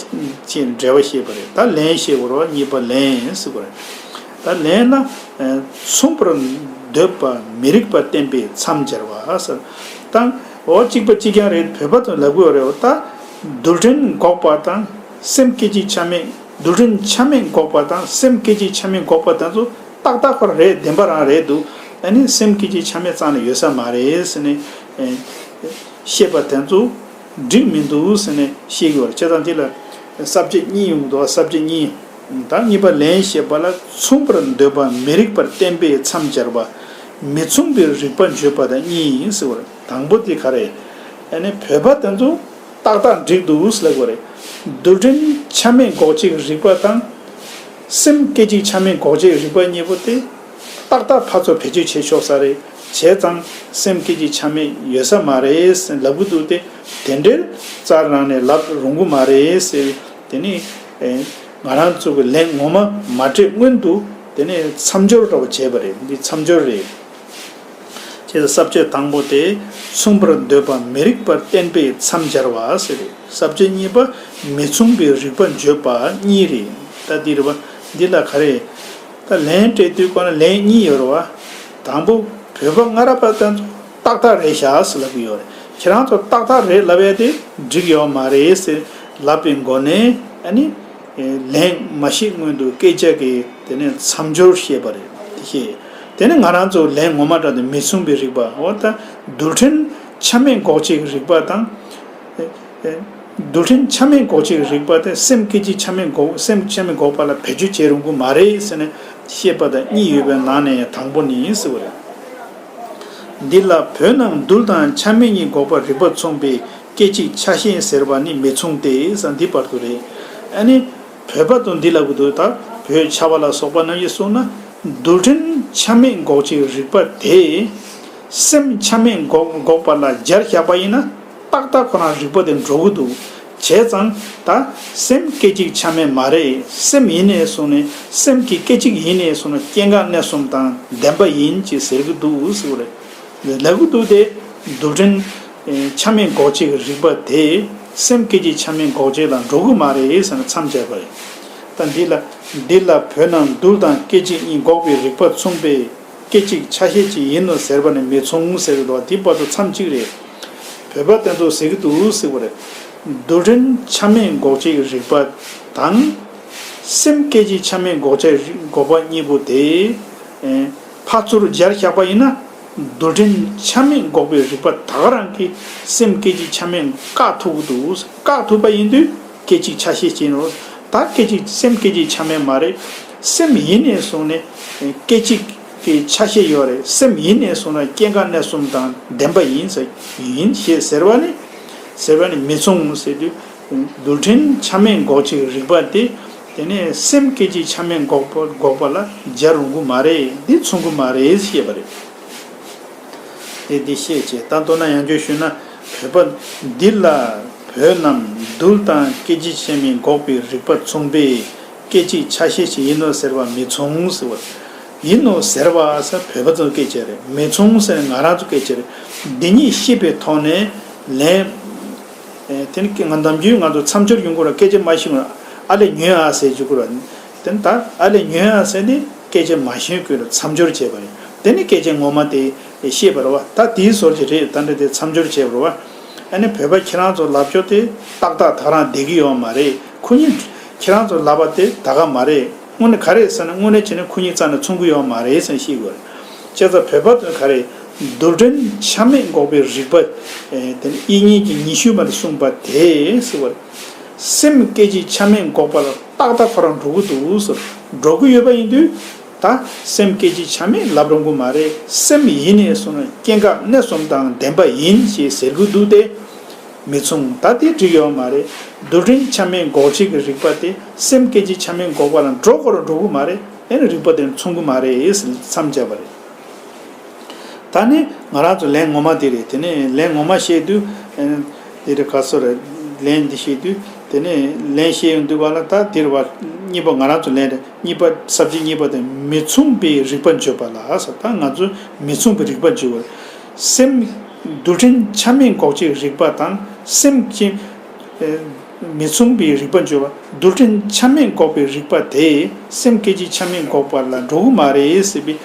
ཤེས་འབྲེལ་བ་ཤེས་པ་རེད། ད་ལན་ཤེས་དགོས་རེད་བ། གཉིས་པ་ལན་ཟེར་དགོས་རེད། ད་ལན་ལ་མཚུངས་པར་འདོད་པ་མི་རིགས་པ་བསྟན་པས་མཚམས་སྦྱར་བ་ཟེར། ད་འོ་གཅིག་པ་གཅིག་རྐྱང་རེད། བོད་པ་དང་ལབ་དགོས་རེད་བ། ད་རྡུལ་ཕྲན་འགོག་པ་དང་སེམས་སྐད་ཅིག་ཆ་མེད། རྡུལ་ཕྲན་ཆ་མེད་འགོག་པ་དང་སེམས་སྐད་ཅིག་ཆ་མེད་འགོག་པ་དེ་ཚོ་ཏག་ཏག་ཁོ་རང་རེད། བདེན་པ་རང་རེད་འདུག་ཨ་ནི་སེམས་སྐད་ཅིག་ཆ་མེད་རྩ་ནས་ཡོད་ས་མ་རེད་ཟེར་ནས་ཨེ་བཤད་པ་དེ་ཚོ་འགྲིག་མི་འདུག་ཟེར་ནས་བཤད་ཀྱི་ཡོད་རེད། བྱས་ཙང་འདི་ལ་ས་བཅད་གཉིས་ཡོང་གི་འདུག་ས་བཅད་གཉིས། ད་གཉིས་པ་ལན་བཤད་པ་ལ་མཚུངས་པར་འདོད་པ་མི་རིགས་པར་བསྟན་པས་མཚམས་སྦྱར་བ། མི་མཚུངས་པའི་རིགས་པ་བརྗོད་པ་དང་གཉིས་ཡིན་ཟེར་བ་རེད། དང་པོ་དེ་ག་རེད། ཨ་ནི་བོད་པ་དེ་ཚོ་ཏག་ཏག་འགྲིག་འདུག་ལབ་དགོས་རེད། རྡུལ་ཕྲན་ཆ་མེད་འགོག་བྱེད་ཀྱི་རིགས་པ་དང་། སེམས་སྐད་ཅིག་ཆ་མེད་འགོག་བྱེད་ཀྱི་རིགས་པ་གཉིས་པོ་དེ་ཏག་ཏག་ཕར་ཚུར་བེད་སྤྱོད་བྱེད་ཆོག་ས་རེད། བྱས་ཙང་སེམས་སྐད་ཅིག་ཆ་མེད་ཡོད་ས་མ་རེད་ལབ་གི་འདུག་སྟེ། དེ་འདྲའི་རྩ་རང་ནས་ལབ་རུང་གི་མ་རེད་ཟེར། དེ་ནི་ང་རང་ཚོ་གི་ལན་ངོ་མ་མ་སྤྲད་སྔོན་དུ་དེ་ནི་མཚམས་སྦྱོར་འདྲ་བོ་བྱས་པ་རེད། འདི་མཚམས་སྦྱོར་རེད། ཅེས་ས་བཅད་དང་པོ་དེ་མཚུངས་པར་འདོད་པ་མི་རིགས་པར་བསྟན་པས་མཚམས་སྦྱར་བ་ཟེར་རེད། ས་བཅད་གཉིས་པ་མི་མཚུངས་པའི་རིགས་པ་བརྗོད་པ་གཉིས་རེད། ད་འདི་རེད་བ། འདི་ལ་ག་རེ། ད་ལན་སྤྲད་དུས་ཀ་ན་ལན་གཉིས་ཡོད་རེད་བ། དང་པོ་བོད་པ་སྔ་རབས་པ་དེ་ཚོ་ཏག་ཏག་རེད་ཤག་ཟེར་ལབ་ཀྱི་ཡོད་རེད། ཁྱེད་རང་ཚོ་ཏག་ཏག་རེད་ལབ་ཡ་དེ་འགྲིག་ཡོད་མ་རེད་ཟེར་ལབ་པའི་མགོ་ནས་ཨ་ནི། ལན་མ་བཤད་སྔོན་དུ་སྐད་ཆ་གི་དེ་ནས་མཚམས་སྦྱོར་བཤད་པ་རེད། དེ་བཤད། དེ་ནས་ང་རང་ཚོ་ལན་ངོ་མ་དྲངས་ཏེ་མི་མཚུངས་པའི་རིགས་པ་འོ་ད་རྡུལ་ཕྲན་ཆ་མེད་འགོག་བྱེད་ཀྱི་རིགས་པ་དང་། རྡུལ་ཕྲན་ཆ་མེད་འགོག་བྱེད་ཀྱི་རིགས་པ་དེ་སེམས་སྐད་ཅིག་ཆ་མེད་འགོག་སེམས་ཆ་མེད་འགོག་པ་ལ་བེད་སྤྱོད་བྱེད་རུང་གི་མ་རེད་ཟེར་ནས་བཤད་པ་དང་གཉིས་ཡོད་པའི་ནང་ནས་དང་པོ་ནི་ཟེར་བ་རེད། འདི་ལ་བོད་རྣམས་རྡུལ་དང་ཆ་མེད་གཉིས་འགོག་པར་རིགས་པ་མཚུངས་པས་སྐད་ཅིག་ཆ་ཤས་ཟེར་བ་ནི་མི་མཚུངས་ཏེ་ཟེར་འདི་བར་དུ་རེད། ཨ་ནི་བོད་པ་དང་འདི་ལབ་གི་འདུག་ད་བོད་ཆ་བ་ལ་སོགས་པ་རྣམས་ཀྱིས་གསུངས་ན་རྡུལ་ཕྲན་ཆ་མེད་འགོག་བྱེད་རིགས་པ་དེ་སེམས་ཆ་མེད་འགོག་འགོག་པ་ལ་སྦྱར་བཞག་པ་ཡིན་ན་ཏག་ཏག་ཁོ་རང་རིགས་པ་དེ་འགྲོ་གི་འདུག་བྱས་ཙང་ད་སེམས་སྐད་ཅིག་ཆ་མེད་མ་རེད། སེམས་ཡིན་ནས་སོང་ནས་སེམས་ཀྱི་སྐད་ཅིག་ཡིན་ནས་སོང་ན་སྐྱེ་འགག་གནས་གསུམ་དང་ལྡན་པ་ཡིན་ཅེས་ཟེར་གི་འདུག་ཟེར་བ་རེད། ལབ་གི་འདུག་སྟེ། རྡུལ་ཕྲན་ཆ་མེད་འགོག་བྱེད་ཀྱི་རིགས་པ་དེ་སེམས་སྐད་ཅིག་ཆ་མེད་འགོག་བྱེད་ལ་འགྲོ་གི་མ་རེད་ཟེར་ནས་མཚམས་བཅད་པ་རེད། ད་འདི་ལ་འདི་ལ་བོད་རྣམས་རྡུལ་དང་སྐད་ཅིག་གཉིས་འགོག་པའི་རིགས་པ་མཚུངས་པས་སྐད་ཅིག་ཆ་ཤས་གཅིག་ཡིན་ནོ་ཟེར་བ་ནི་མི་མཚུངས་ཟེར་གི་འདུག་འདི་བར་དུ་མཚམས་གཅིག་རེད། བོད་པ་དེ་ཚོ་ཟེར་གི་འདུག་ཟེར་བ་རེད། རྡུལ་ཕྲན་ཆ་མེད་འགོག་བྱེད་ཀྱི་རིགས་པ་དང་། སེམས་སྐད་ཅིག་ཆ་མེད་འགོག་བྱ་རིགས་འགོག་པ་གཉིས་པོ་དེ། ཕར་ཚུར་སྦྱར་བཞག་པ་ཡིན་ན། རྡུལ་ཕྲན་ཆ་མེད་འགོག་པའི་རིགས་པ་ད་ག་རང་གིས་སེམས་སྐད་ཅིག་ཆ་མེད་བཀག་ཐུབ་ཀྱི་འདུག་བཀག་ཐུབ་པ་ཡིན་དུས་སྐད་ཅིག་ཆ་ཤས་ཅན་རོ། ད་སྐད་ཅིག་སེམས་སྐད་ཅིག་ཆ་མེད་མ་རེད། སེམས་ཡིན་ནས་བཟུང་ནས་སྐད་ཅིག་གི་ཆ་ཤས་ཡོད་རེད། སེམས་ཡིན་ནས་བཟུང་ན་སྐྱེ་འགག་གནས་གསུམ་དང་ལྡན་པ་ཡིན་ཟེར་ཡིན་ཞེས་ཟེར་བ་ནི། ཟེར་བ་ནི་མི་མཚུངས་ཟེར་དུས། རྡུལ་ཕྲན་ཆ་མེད་འགོག་བྱེད་ཀྱི་རིགས་པ་དེ། དེ་ནས་སེམས་སྐད་ཅིག་ཆ་མེད་འགོག་པ་འགོག་པ་ལ་སྦྱར་རུང་གི་མ་རེད། འདི་མཚུངས་གི་མ་རེད་ཞེས་པ་རེད། དེ་འདི་ཤེས་བྱས་ད་མདོར་ན་ཡང་བསྐྱར་ཞུས་ན་བོད་པ་འདི་ལ་བོད་རྣམས་རྡུལ་དང་སྐད་ཅིག་ཆ་མེད་འགོག་པའི་རིགས་པ་མཚུངས་པས་སྐད་ཅིག་ཆ་ཤས་ཤིག་ཡིན་ནོ་ཟེར་བ་མི་མཚུངས་ཟེར་བ། ཡིན་ནོ་ཟེར་བ་ཟེར་བོད་པ་ཚོའི་སྐད་ཆ་རེད། མི་མཚུངས་ཟེར་ང་རང་ཚོའི་སྐད་ཆ་རེད། འདི་གཉིས་ཤེས་པའི་ཐོག་ནས་ལན། དེ་ནི་ང་ནམ་རྒྱུན་ང་ཚོ་མཚམས་སྦྱོར་ཡོང་དགོས་ར་སྐད་ཆ་མ་ཤེས་ན་ཨ་ལས་ཉོན་ཨ་ཟེར་རྒྱུ་དགོས་ར། དེ་ནི་ད་ཨ་ལས་ཉོན་ཨ་ཟེར་ནི་སྐད་ཆ་མ་ཤེས་དགོས་ར་མཚམས་སྦྱོར་བྱས་པ་རེད། དེ་ནི་སྐད་ཆ་ངོ་མ་དེ་ཤེས་པ་རེད་བ། ད་དེའི་ཟོར་གྱི་རེད། ད་འདྲ་དེ་མཚམས་སྦྱོར་བྱས་པ་རེད་བ། ཨ་ནི་བོད་པ་ཁྱེད་རང་ཚོ་ལབ་ཕྱོགས་དེ་ཏག་ཏག་ད་རང་བསྡད་ཀྱི་ཡོད་མ་རེད། ཁོ་གཉིས་ཁྱེད་རང་ཚོ་ལབ་པ་དེ་ད་ག་མ་རེད། དངོས་གནས་ག་རེ་ཟེར་ན་དངོས་གནས་བྱས་ན་ཁོ་གཉིས་རྩ་ནས་མཚུངས་ཀྱི་ཡོད་མ་རེད་ཟེར་ཤེས་དགོས་རེད། བྱས་ཙང་བོད་པ་ཚོས་ག་རེ། རྡུལ་ཕྲན་ཆ་མེད་འགོག་པའི་རིགས་པ། དེ་ནི་དབྱིག་གཉེན་གྱིས་ཉི་ཤུ་མ་ལ་གསུངས་པ་དེ་ཟེར་བ་རེད། སེམས་སྐད་ཅིག་ཆ་མེད་འགོག་པ་ལ་ཏག་ཏག་ཁོ་རང་འགྲོ་གི་འདུག་ཟེར། འགྲོ་གི་ཡོད་པ་ཡིན་དུས། ད་སེམས་སྐད་ཅིག་ཆ་མེད་ལབ་རུང་གི་མ་རེད། སེམས་ཡིན་ནས་སོང་ན་སྐྱེ་འགག་གནས་གསུམ་དང་ལྡན་པ་ཡིན་ཞེས་ཟེར་གི་འདུག་སྟེ། མི་མཚུངས། ད་དེ་འགྲིག་ཡོད་མ་རེད། རྡུལ་ཕྲན་ཆ་མེད་འགོག་བྱེད་ཀྱི་རིགས་པ་དེ་སེམས་སྐད་ཅིག་ཆ་མེད་འགོག་པ་ལ་འགྲོ་དགོས་རུང་འགྲོ་གི་མ་རེད། ཨེ་ནི་རིགས་པ་དེ་མཚུངས་གི་མ་རེད་ཟེར་མཚམས་བཅད་པ་རེད། ད་ནི་ང་རང་ཚོ་ལན་ངོ་མ་དེ་རེད། དེ་ནས་ལན་ངོ་མ་བཤད་དུས། ཨ། དེ་རེད། ག་སོ་རེད། ལན་འདི་བཤད་དུས། དེ་ནས་ལན་བཤད་ཡོང་དུས་ག་ལ་ད་དེ་རེད་བ། གཉིས་པ་ང་རང་ཚོ་ལན་རེད། གཉིས་པ་ས་བཅད་གཉིས་པ་དེ་མི་མཚུངས་པའི་རིགས་པ་བརྗོད་པ་ལ་ཟེར། ད་ང་ཚོ་མི་མཚུངས་པའི་རིགས་པ་བརྗོད་པ། སེམས་རྡུལ་ཕྲན་ཆ་མེད་འགོག་བྱེད་རིགས་པ་དང་སེམས་ཀྱི། ཨ། མི་མཚུངས་པའི་རིགས་པ་བརྗོད་པ། རྡུལ་ཕྲན་ཆ་མེད་འགོག་པའི་རིགས་པ་དེ་སེམས་སྐད་ཅིག་ཆ་མེད་འགོག་པ་ལ་འགྲོ་གི་མ་རེད་ཟེར་བའི་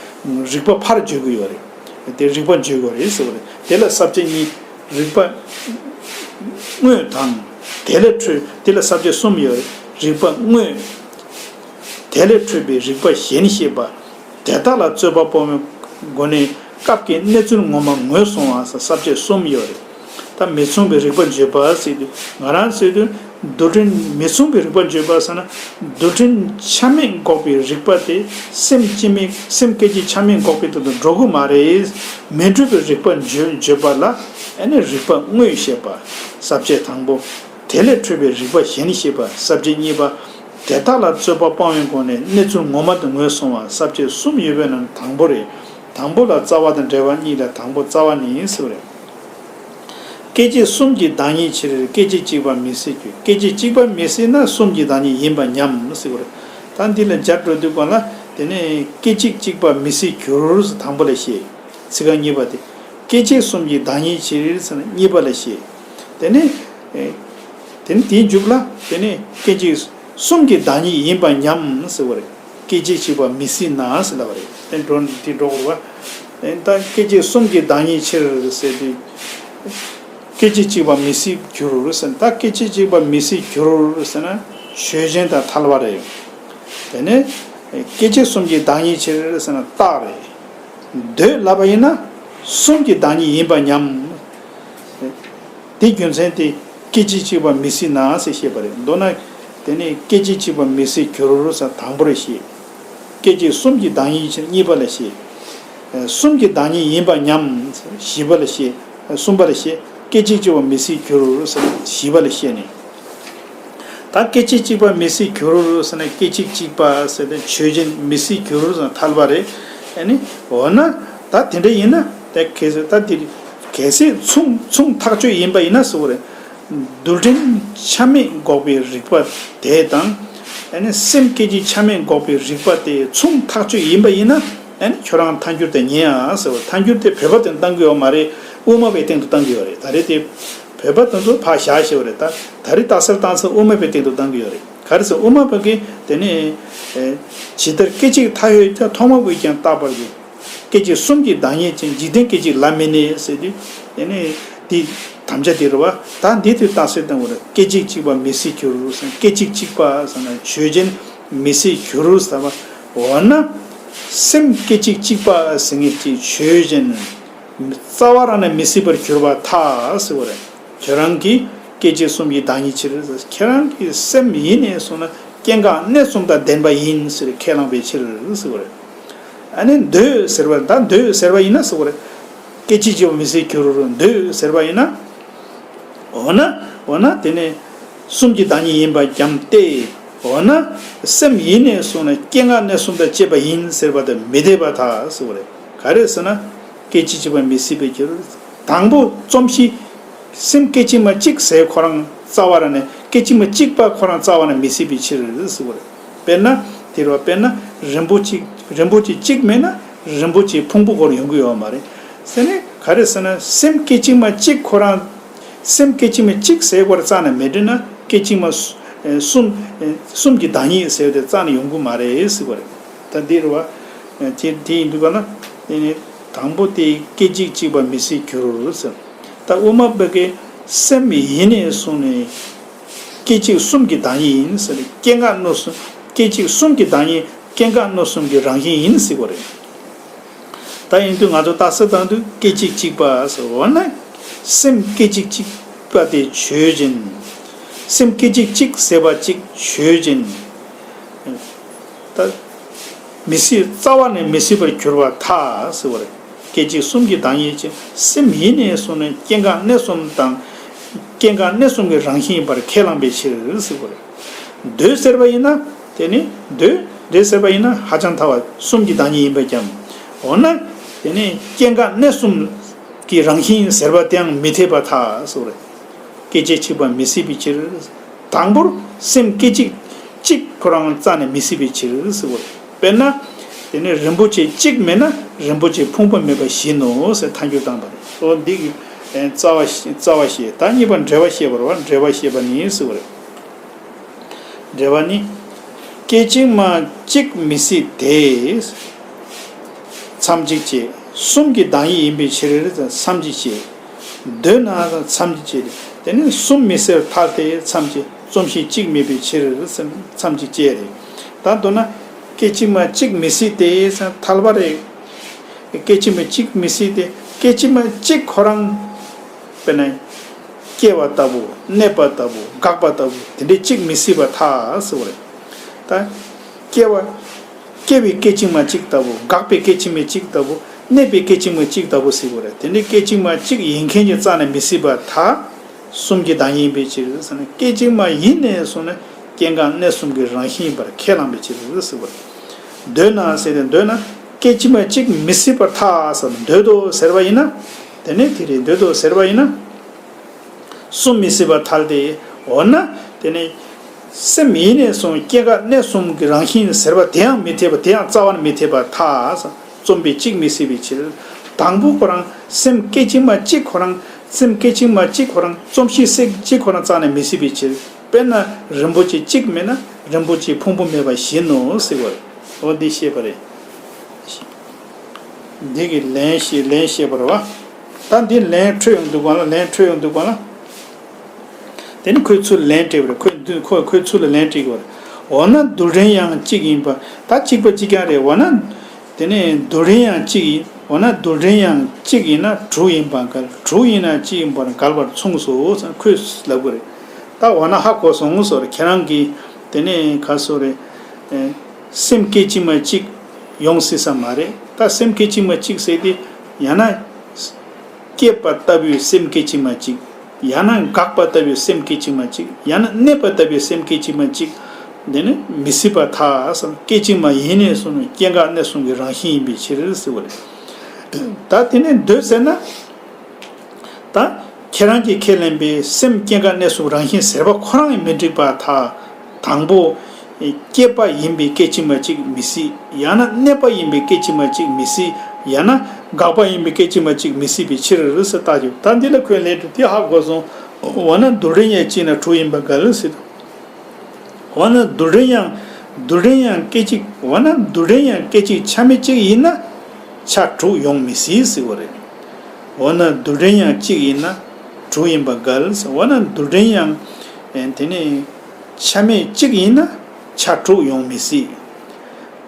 རིགས་པ་ཕར་བརྗོད་ཀྱི་ཡོད་རེད། དེ་རིགས་པ་བརྗོད་དགོས་རེད་ཟེར་བ་རེད། དེ་ལ་ས་བཅད་གཉིས། རིགས་པ་དངོས་དང་། དེ་ལས་འཕྲོས། དེ་ལ་ས་བཅད་གསུམ་ཡོད་རེད། རིགས་པ་དངོས། དེ་ལས་འཕྲོས་པའི་རིགས་པ་གཞན་བཤད་པ། དེ་དག་ལ་རྩོད་པ་སྤོང་བའི་སྒོ་ནས་སྐབས་ཀྱི་གནས་ཚུལ་ངོ་མ་ངོས་བཟུང་བ་ཟེར་ས་བཅད་གསུམ་ཡོད་རེད། ད་མི་མཚུངས་པའི་རིགས་པ་བརྗོད་པ་ཟེར་དུས། ང་རང་ཟེར་དུས་རྡུལ་ཕྲན་མི་མཚུངས་པའི་རིགས་པ་བརྗོད་པ་ཟེར་ན། རྡུལ་ཕྲན་ཆ་མེད་འགོག་པའི་རིགས་པ་དེ་སེམས་སྐྱེ་མེད། སེམས་སྐད་ཅིག་ཆ་མེད་འགོག་པའི་དོན་དུ་འགྲོ་གི་མ་རེད། མི་འཕྲོད་པའི་རིགས་པ་བརྗོད་བརྗོད་པ་ལ་ཨ་ནི་རིགས་པ་དངོས་བཤད་པ། ས་བཅད་དང་པོ། དེ་ལས་འཕྲོས་པའི་རིགས་པ་གཞན་བཤད་པ། ས་བཅད་གཉིས་པ། དེ་དག་ལ་རྩོད་པ་སྤོང་བའི་སྒོ་ནས་གནས་ཚུལ་ངོ་མ་དེ་ངོས་བཟུང་བ། ས་བཅད་གསུམ་ཡོད་པའི་ནང་དང་པོ་རེད། དང་པོ་ལ་རྩ་བ་དང་འབྲེལ་བ་གཉིས་ལ་དང་པོ་རྩ་བ་ནི་ཟེར་བ་རེད། སྐད་ཅིག་གསུམ་གྱི་བདག་ཉིད་ཕྱིར་སྐད་ཅིག་གཅིག་པ་མི་སྲིད་འགྱུར། སྐད་ཅིག་གཅིག་པ་མི་སྲིད་ན་གསུམ་གྱི་བདག་ཉིད་ཡིན་པར་སྙམ་ཟེར་བ་རེད། ད་འདི་ལ་སྦྱར་འགྲོ་དུས་གང་ལ་དེ་ནས་སྐད་ཅིག་གཅིག་པ་མི་སྲིད་འགྱུར་ཟེར་དང་པོ་ལ་བཤད། ཚིག་རྐང་གཉིས་པ་དེ། སྐད་ཅིག་གསུམ་གྱི་བདག་ཉིད་ཕྱིར་ཟེར་ན་གཉིས་པ་ལ་བཤད། དེ་ནས། ཨེ། དེ་ནས་དེའི་མཇུག་ལ་དེ་ནས་སྐད་ཅིག་གསུམ་གྱི་བདག་ཉིད་ཡིན་པར་སྙམ་ཟེར་བ་རེད། སྐད་ཅིག་གཅིག་པ་མི་སྲིད་ན་ཟེར་ལབ་པ་རེད། དེ་འགྲོ་འདི་འགྲོ་དགོས་པ། ཨེ། ད་སྐད་ཅིག་གསུམ་གྱི་བདག་ཉིད་ཕྱིར་ཟེར་དུས། སྐད་ཅིག་གཅིག་པ་མི་སྲིད་འགྱུར་ཟེར་ན། ད་སྐད་ཅིག་གཅིག་པ་མི་སྲིད་འགྱུར་ཟེར་ན་ཆོས་ཅན་དང་ཐལ་བ་རེད། དེ་ནས་སྐད་ཅིག་གསུམ་གྱི་བདག་ཉིད་ཕྱིར་ཟེར་ན་རྟགས་རེད། འདོད་ལབ་པ་ཡིན་ན་གསུམ་གྱི་བདག་ཉིད་ཡིན་པར་སྙམ། དེ་རྒྱུ་མཚན་དེ་སྐད་ཅིག་གཅིག་པ་མི་སྲིད་ན་ཟེར་བཤད་པ་རེད། མདོར་ན་དེ་ནས་སྐད་ཅིག་གཅིག་པ་མི་སྲིད་འགྱུར་ཟེར་དང་པོ་ལ་བཤད། སྐད་ཅིག་གསུམ་གྱི་བདག་ཉིད་ཕྱིར་གཉིས་པ་ལ་བཤད། གསུམ་གྱི་བདག་ཉིད་ཡིན་པར་སྙམ། བཞི་པ་ལ་བཤད། གསུམ་པ་ལ་བཤད། སྐད་ཅིག་གཅིག་པ་མི་སྲིད་འགྱུར་ཟེར་བཞི་པ་ལ་བཤད་ནས། ད་སྐད་ཅིག་གཅིག་པ་མི་སྲིད་འགྱུར་ཟེར་ན་སྐད་ཅིག་གཅིག་པ་ཟེར་ཏེ་ཆོས་ཅན། མི་སྲིད་འགྱུར་ཟེར་ན་ཐལ་བ་རེད། ཨ་ནི་འོ་ན་ད་དེ་འདྲ་ཡིན་ན་ད་གལ་སྲིད་ད་དེ་གལ་སྲིད་མཚུངས་མཚུངས་ཐག་ཆོད་ཡིན་པ་ཡིན་ན་ཟེར་བ་རེད། རྡུལ་ཕྲན་ཆ་མེད་འགོག་པའི་རིགས་པ་དེ་དང་། ཨ་ནི་སེམས་སྐད་ཅིག་ཆ་མེད་འགོག་པའི་རིགས་པ་དེ་མཚུངས་ཐག་ཆོད་ཡིན་པ་ཡིན་ན། ཨ་ནི་ཁྱོད་རང་ཐལ་འགྱུར་དེ་ཉན་ཨ་ཟེར་བ། ཐལ་འགྱུར་དེ་བོད་པ་དེ་བཏང་གི་ཡོད་མ་རེད། དབུ་མ་པའི་སྟེང་དུ་བཏང་གི་ཡོད་རེད། ད་རེས་དེ་བོད་པ་དེ་ཚོ་ཕར་བཞག་ཞེས་པ་རེད། ད་ད་རེས་རྟགས་གསལ་བཏང་ཚེ་དབུ་མ་པའི་སྟེང་དུ་བཏང་གི་ཡོད་རེད། ག་རེ་ཟེར། དབུ་མ་པ་གིས་དེ་ནས། ཨེ། ཇི་ལྟར་སྐད་ཅིག་མཐའ་ཡོད་ཀྱང་ཐོག་མ་བས་ཀྱང་རྟག་པར་འགྱུར། སྐད་ཅིག་གསུམ་གྱི་བདག་ཉིད་ཅན། འཇིག་རྟེན་སྐད་ཅིག་ལ་མི་གནས་ཟེར་དུས། དེ་ནས་དེ་དམ་བཅའ་དེ་རེད་བ། ད་འདི་དེ་རྟགས་གསལ་བཏང་བ་རེད། སྐད་ཅིག་གཅིག་པ་མི་སྲིད་འགྱུར་ཟེར། སྐད་ཅིག་གཅིག་པ་ཟེར་ན་ཆོས་ཅན། མི་སྲིད་འགྱུར་ཟེར་བ། འོ་ན་སེམས་སྐད་ཅིག་གཅིག་པ་ཟེར་མཁན་དེ་ཆོས་ཅན། རྩ་བ་རང་ནས་མི་སྲིད་པར་གྱུར་པར་ཐལ་ཟེར་བ་རེད། ཁྱོད་རང་གིས་སྐད་ཅིག་གསུམ་གྱི་བདག་ཉིད་ཕྱིར། ཁྱེད་རང་གི་སེམས་ཡེ་ནས་བཟུང་ན་སྐྱེ་འགག་གནས་གསུམ་དང་ལྡན་པ་ཡིན་ཟེར་ཁས་བླངས་པའི་ཕྱིར་ཟེར་བ་རེད། ཨ་ནི་འདོད་ཟེར་བ། ད་འདོད་ཟེར་བ་ཡིན་ན་ཟེར་བ་རེད། སྐད་ཅིག་གཅིག་པ་མི་སྲིད་འགྱུར། འདོད་ཟེར་བ་ཡིན་ན། འོ་ན། འོ་ན་དེ་ནས་གསུམ་གྱི་བདག་ཉིད་ཡིན་པར་སྙམ་སྟེ། འོ་ན་སེམས་ཡེ་ནས་བཟུང་ན་སྐྱེ་འགག་གནས་གསུམ་དང་བཅས་པ་ཡིན་ཟེར་བ་དེ་མི་འཐད་པར་ཐལ་ཟེར་བ་རེད། ག་རེ་ཟེར་ན། སྐད་ཅིག་གཅིག་པ་མི་སྲིད་པའི་ཕྱིར། དང་པོ་རྩོམ་གཞི། སེམས་སྐད་ཅིག་མ་གཅིག་ཟེར་ཁོ་རང་རྩ་བ་རང་ནས། སྐད་ཅིག་མ་གཅིག་པ་ཁོ་རང་རྩ་བ་ནས་མི་སྲིད་པའི་ཕྱིར་ཟེར་བ་རེད། དཔེར་ན། དེ་རུ་དཔེར་ན་རིན་པོ་ཆེ། རིན་པོ་ཆེ་གཅིག་མེད་ན་རིན་པོ་ཆེ་ཕུང་པོ་སྐོར་ཡོང་གི་ཡོད་མ་རེད། ཟེར་ནས་ག་རེ་ཟེར་ན། སེམས་སྐད་ཅིག་མ་གཅིག་ཁོ་རང་། སེམས་སྐད་ཅིག་མ་གཅིག་ཟེར་བ་རྩ་ནས་མི་འགྲིག་ན་སྐད་ཅིག་མ་གསུམ། གསུམ་གྱི་བདག་ཉིད་ཟེར་བ་དེ་རྩ་ནས་ཡོང་གི་མ་རེད་ཟེར་བ་རེད། ད་འདི་རུ་བ། དེ་དེ་ཡིན་དུས་ག་ན། དེ་ནི་དང་པོ་དེ་སྐད་ཅིག་གཅིག་པ་མི་སྲིད་འགྱུར་ཟེར། ད་དབུ་མ་པ་གིས་སེམས་ཡེ་ནས་བཟུང་ནས་སྐད་ཅིག་གསུམ་གྱི་བདག་ཉིད་ཡིན་ཟེར། སྐྱེ་འགག་གནས་གསུམ། སྐད་ཅིག་གསུམ་གྱི་བདག་ཉིད་སྐྱེ་འགག་གནས་གསུམ་གྱི་རང་བཞིན་ཡིན་ཟེར་བ་རེད། ད་ཡིན་དུས་ང་ཚོ་རྟགས་གསལ་བཏང་དུས་སྐད་ཅིག་གཅིག་པ་ཟེར། འོ་ན་སེམས་སྐད་ཅིག་གཅིག་པ་དེ་ཆོས་ཅན། སེམས་སྐད་ཅིག་གཅིག་ཟེར་བ་གཅིག་ཆོས་ཅན། ད་མི་སྲིད། རྩ་བ་ནས་མི་སྲིད་པར་གྱུར་པར་ཐལ་ཟེར་བ་རེད། སྐད་ཅིག་གསུམ་གྱི་བདག་ཉིད་ཅན། སེམས་ཡེ་ནས་བཟུང་ནས་སྐྱེ་འགག་གནས་གསུམ་དང་། སྐྱེ་འགག་གནས་གསུམ་གྱི་རང་བཞིན་ཡིན་པར་ཁས་བླངས་པའི་ཕྱིར་ཟེར་བ་རེད། འདོད་ཟེར་བ་ཡིན་ན། དེ་ནི་འདོད། འདོད་ཟེར་བ་ཡིན་ན་ཧ་ཅང་ཐལ་བ། གསུམ་གྱི་བདག་ཉིད་ཡིན་པས་ཀྱང་། འོ་ན། དེ་ནས་སྐྱེ་འགག་གནས་གསུམ་གྱི་རང་བཞིན་ཟེར་བ་དེའང་མི་འཐད་པར་ཐལ་ཟེར་བ་རེད། སྐད་ཅིག་གཅིག་པ་མི་སྲིད་པའི་ཕྱིར། དང་པོར་སེམས་སྐད་ཅིག་གཅིག་ཁོ་རང་རྩ་ནས་མི་སྲིད་པའི་ཕྱིར་ཟེར་བ་རེད། དཔེར་ན། དེ་ནས་རིན་པོ་ཆེ་གཅིག་མེད་ན་རིན་པོ་ཆེ་ཕུང་པོ་མེད་པ་བཞིན་ནོ་ཟེར་ཐལ་འགྱུར་བཏང་བ་རེད། འོ་འདི་གི་རྩ་བ་རྩ་བ་བཤད། ད་གཉིས་པ་འབྲེལ་བ་བཤད་པ་རེད་བ། འབྲེལ་བ་བཤད་པ་ནི་ཟེར་བ་རེད། འགྲེལ་པ་ནི། སྐད་ཅིག་མ་གཅིག་མི་སྲིད་དེ། མཚམས་གཅིག་བཅད། གསུམ་གྱི་བདག་ཉིད་ཡིན་པའི་ཕྱིར་མཚམས་གཅིག་བཅད། འདོད་ན་མཚམས་གཅིག་བཅད། དེ་ནི་གསུམ་མི་སྲིད་པར་ཐལ་ཏེ་མཚམས་གཅིག་རྩོམ་གཞི་གཅིག་མེད་པའི་ཕྱིར་མཚམས་གཅིག་བཅད་རེད། ད་མདོར་ན། སྐད་ཅིག་མ་གཅིག་མི་སྲིད་དེ་ཐལ་བ་རེད། སྐད་ཅིག་མ་གཅིག་མི་སྲིད་དེ། སྐད་ཅིག་མ་གཅིག་ཁོ་རང་། དཔེར་ན། སྐྱེ་བ་ལྟ་བུ། གནས་པ་ལྟ་བུ། འགག་པ་ལྟ་བུ་དེ་འདྲའི་གཅིག་མི་སྲིད་པར་ཐལ་ཟེར་བ་རེད། ད། སྐྱེ་བ། སྐྱེ་བའི་སྐད་ཅིག་མ་གཅིག་ལྟ་བུ། འགག་པའི་སྐད་ཅིག་མ་གཅིག་ལྟ་བུ། གནས་པའི་སྐད་ཅིག་མ་གཅིག་ལྟ་བུ་ཟེར་བ་རེད། དེ་འདྲའི་སྐད་ཅིག་མ་གཅིག་ཡིན་མཁན་གྱི་རྩ་ནས་མི་སྲིད་པར་ཐལ། གསུམ་གྱི་བདག་ཉིད་ཡིན་པའི་ཕྱིར་ཟེར་ན། སྐད་ཅིག་མ་ཡིན་ནས་བཟུང་ནས་སྐྱེ་འགག་གནས་གསུམ་གྱི་རང་བཞིན་ཡིན་པར་ཁས་བླངས་པའི་ཕྱིར་ཟེར་བ་རེད། འདོད་ན་ཟེར་ཏེ། འདོད་ན་སྐད་ཅིག་མ་གཅིག་མི་སྲིད་པར་ཐལ་ཟེར་ན། འདོད་དོ་ཟེར་བ་ཡིན་ན། དེ་ནས་དེ་རེད། འདོད་དོ་ཟེར་བ་ཡིན་ན། གསུམ་མི་སྲིད་པར་ཐལ་ཏེ། འོ་ན། དེ་ནས། སེམས་ཡིན་ནས་བཟུང་སྐྱེ་འགག་གནས་གསུམ་གྱི་རང་བཞིན་ཟེར་བ་དེའང་མི་འཐད་པ། དེའང་རྩ་བ་ནས་མི་འཐད་པར་ཐལ། རྩོམ་པས་གཅིག་མི་སྲིད་པའི་ཕྱིར། དང་པོ་ཁོ་རང་སེམས་སྐད་ཅིག་མ་གཅིག་ཁོ་རང་། སེམས་སྐད་ཅིག་མ་གཅིག་ཁོ་རང་རྩོམ་གཞི་སེམས་གཅིག་ཁོ་རང་རྩ་ནས་མི་སྲིད་པའི་ཕྱིར། དཔེར་ན་རིན་པོ་ཆེ་གཅིག་མེད་ན་རིན་པོ་ཆེ་ཕུང་པོ་མེད་པ་བཞིན་ནོ་ཟེར་བ་རེད། འོ་འདི་བཤད་པ་རེད། འདི་གི་ལན་བཤད། ལན་བཤད་པ་རེད་བ། ད་འདི་ལན་འཕྲོད་ཡོང་དུས་སྒང་ལ། ལན་འཕྲོད་ཡོང་དུས་སྒང་ལ། དེ་ནི་ཁོས་ཚུར་ལན་སྤྲད་པ་རེད། ཁོས་འདི་ཁོ་ཁོས་ཚུར་ལ་ལན་སྤྲད་དགོས་རེད། འོ་ན་རྡུལ་ཕྲན་ཡང་གཅིག་ཡིན་པ། ད་གཅིག་པ་གཅིག་རྐྱང་རེད། འོ་ན། དེ་ནས་རྡུལ་ཕྲན་ཡང་གཅིག་ཡིན། འོ་ན་རྡུལ་ཕྲན་ཡང་གཅིག་ཡིན་ན་དྲུག་ཡིན་པར་འགལ། དྲུག་ཡིན་ན་གཅིག་ཡིན་པར་འགལ་བར་མཚུངས་སོ་ཟེར་ཁོས་ལབ་དགོས་རེད། ད་འོ་ན་ཧ་གོ་སོང་ཟེར། ཁྱེད་རང་གིས་དེ་ནས་ག་སོ་རེད། ཨེ། སེམས་སྐད་ཅིག་མ་གཅིག་ཡོང་སྲིད་ས་མ་རེད། ད་སེམས་སྐད་ཅིག་མ་གཅིག་ཟེར་དེ་ཡང་ན། སྐྱེས་པ་ལྟ་བུའི་སེམས་སྐད་ཅིག་མ་གཅིག། ཡང་ན་འགག་པ་ལྟ་བུའི་སེམས་སྐད་ཅིག་མ་གཅིག། ཡང་ན་གནས་པ་ལྟ་བུའི་སེམས་སྐད་ཅིག་མ་གཅིག། འདི་ནི་མི་སྲིད་པར་ཐལ་ཟེར། སྐད་ཅིག་མ་ཡིན་ནས་བཟུང་ནས་སྐྱེ་འགག་གནས་གསུམ་གྱི་རང་བཞིན་ཡིན་པའི་ཕྱིར་ཟེར་བ་རེད། ད་དེ་ནས་འདོད་ཟེར་ན། ད་ཁྱེད་རང་གིས་ཁས་ལེན་པའི་སེམས་སྐྱེ་འགག་གནས་གསུམ་རང་བཞིན་ཟེར་བ་ཁོ་རང་ཡང་མི་འགྲིག་པར་ཐལ། དང་པོ། སྐྱེས་པ་ཡིན་པའི་སྐད་ཅིག་མ་གཅིག་མི་སྲིད། ཡང་ན་གནས་པ་ཡིན་པའི་སྐད་ཅིག་མ་གཅིག་མི་སྲིད། ཡང་ན་འགག་པ་ཡིན་པའི་སྐད་ཅིག་མ་གཅིག་མི་སྲིད་པའི་ཕྱིར་ཟེར་བཏགས་ཡོད། ད་འདི་ལ་ཁོས་ལན་སྤྲད་དེ་ཧ་གོ་སོང་། འོ་ན་རྡུལ་ཕྲན་ཡང་གཅིག་ན་དྲུག་ཡིན་པར་འགལ་ཟེར། འོ་ན་རྡུལ་ཕྲན་ཡང་། རྡུལ་ཕྲན་ཡང་སྐད་ཅིག་འོ་ན་རྡུལ་ཕྲན་ཡང་སྐད་ཅིག་ཆ་མེད་གཅིག་ཡིན་ན་ཆ་དྲུག་ཡོང་མི་སྲིད་ཟེར་བ་རེད། འོ་ན་རྡུལ་ཕྲན་ཡང་གཅིག་ཡིན་ན་དྲུག་ཡིན་པར་འགལ། འོ་ན་རྡུལ་ཕྲན་ཡང་། ཨེ། དེ་ནི་ཆ་མེད་གཅིག་ཡིན་ན་ཆ་དྲུག་ཡོང་མི་སྲིད།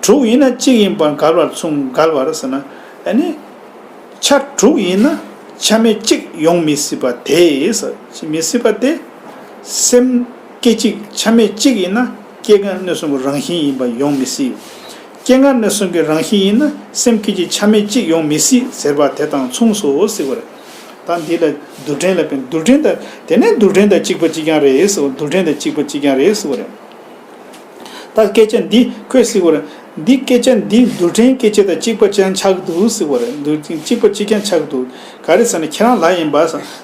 དྲུག་ཡིན་ན་གཅིག་ཡིན་པར་འགལ་བར་མཚུངས། འགལ་བར་ཟེར་ན། ཨ་ནི། ཆ་དྲུག་ཡིན་ན་ཆ་མེད་གཅིག་ཡོང་མི་སྲིད་པ་དེ་ཟེར། མི་སྲིད་པ་དེ། སེམས་སྐད་ཅིག་ཆ་མེད་གཅིག་ཡིན་ན་སྐྱེ་འགག་གནས་གསུམ་གྱི་རང་བཞིན་ཡིན་པ་ཡོང་མི་སྲིད། སྐྱེ་འགག་གནས་གསུམ་གྱི་རང་བཞིན་ཡིན་ན་སེམས་སྐད་ཅིག་ཆ་མེད་གཅིག་ཡོང་མི་སྲིད་ཟེར་བ་དེ་དང་མཚུངས་སོ་ཟེར་བ་རེད། ད་འདི་ལ་རྡུལ་ཕྲན་ལ་དཔེ། རྡུལ་ཕྲན་དང་དེ་ནས་རྡུལ་ཕྲན་དང་གཅིག་པ་གཅིག་རྐྱང་རེད་ཟེར་བ། རྡུལ་ཕྲན་དང་གཅིག་པ་གཅིག་རྐྱང་རེད་ཟེར་བ་རེད། ད་སྐད་ཆ་འདི་ཁོས་ཟེར་བ་རེད། འདི་སྐད་ཆ་འདི་རྡུལ་ཕྲན་སྐད་ཆ་དང་གཅིག་པ་གཅིག་རྐྱང་ཆགས་འདུག་ཟེར་བ་རེད། རྡུལ་ཕྲན་གཅིག་པ་གཅིག་རྐྱང་ཆགས་འདུག་ག་རེ་ཟེར་ན་ཁྱེད་རང་ལབ་ཡིན་པ།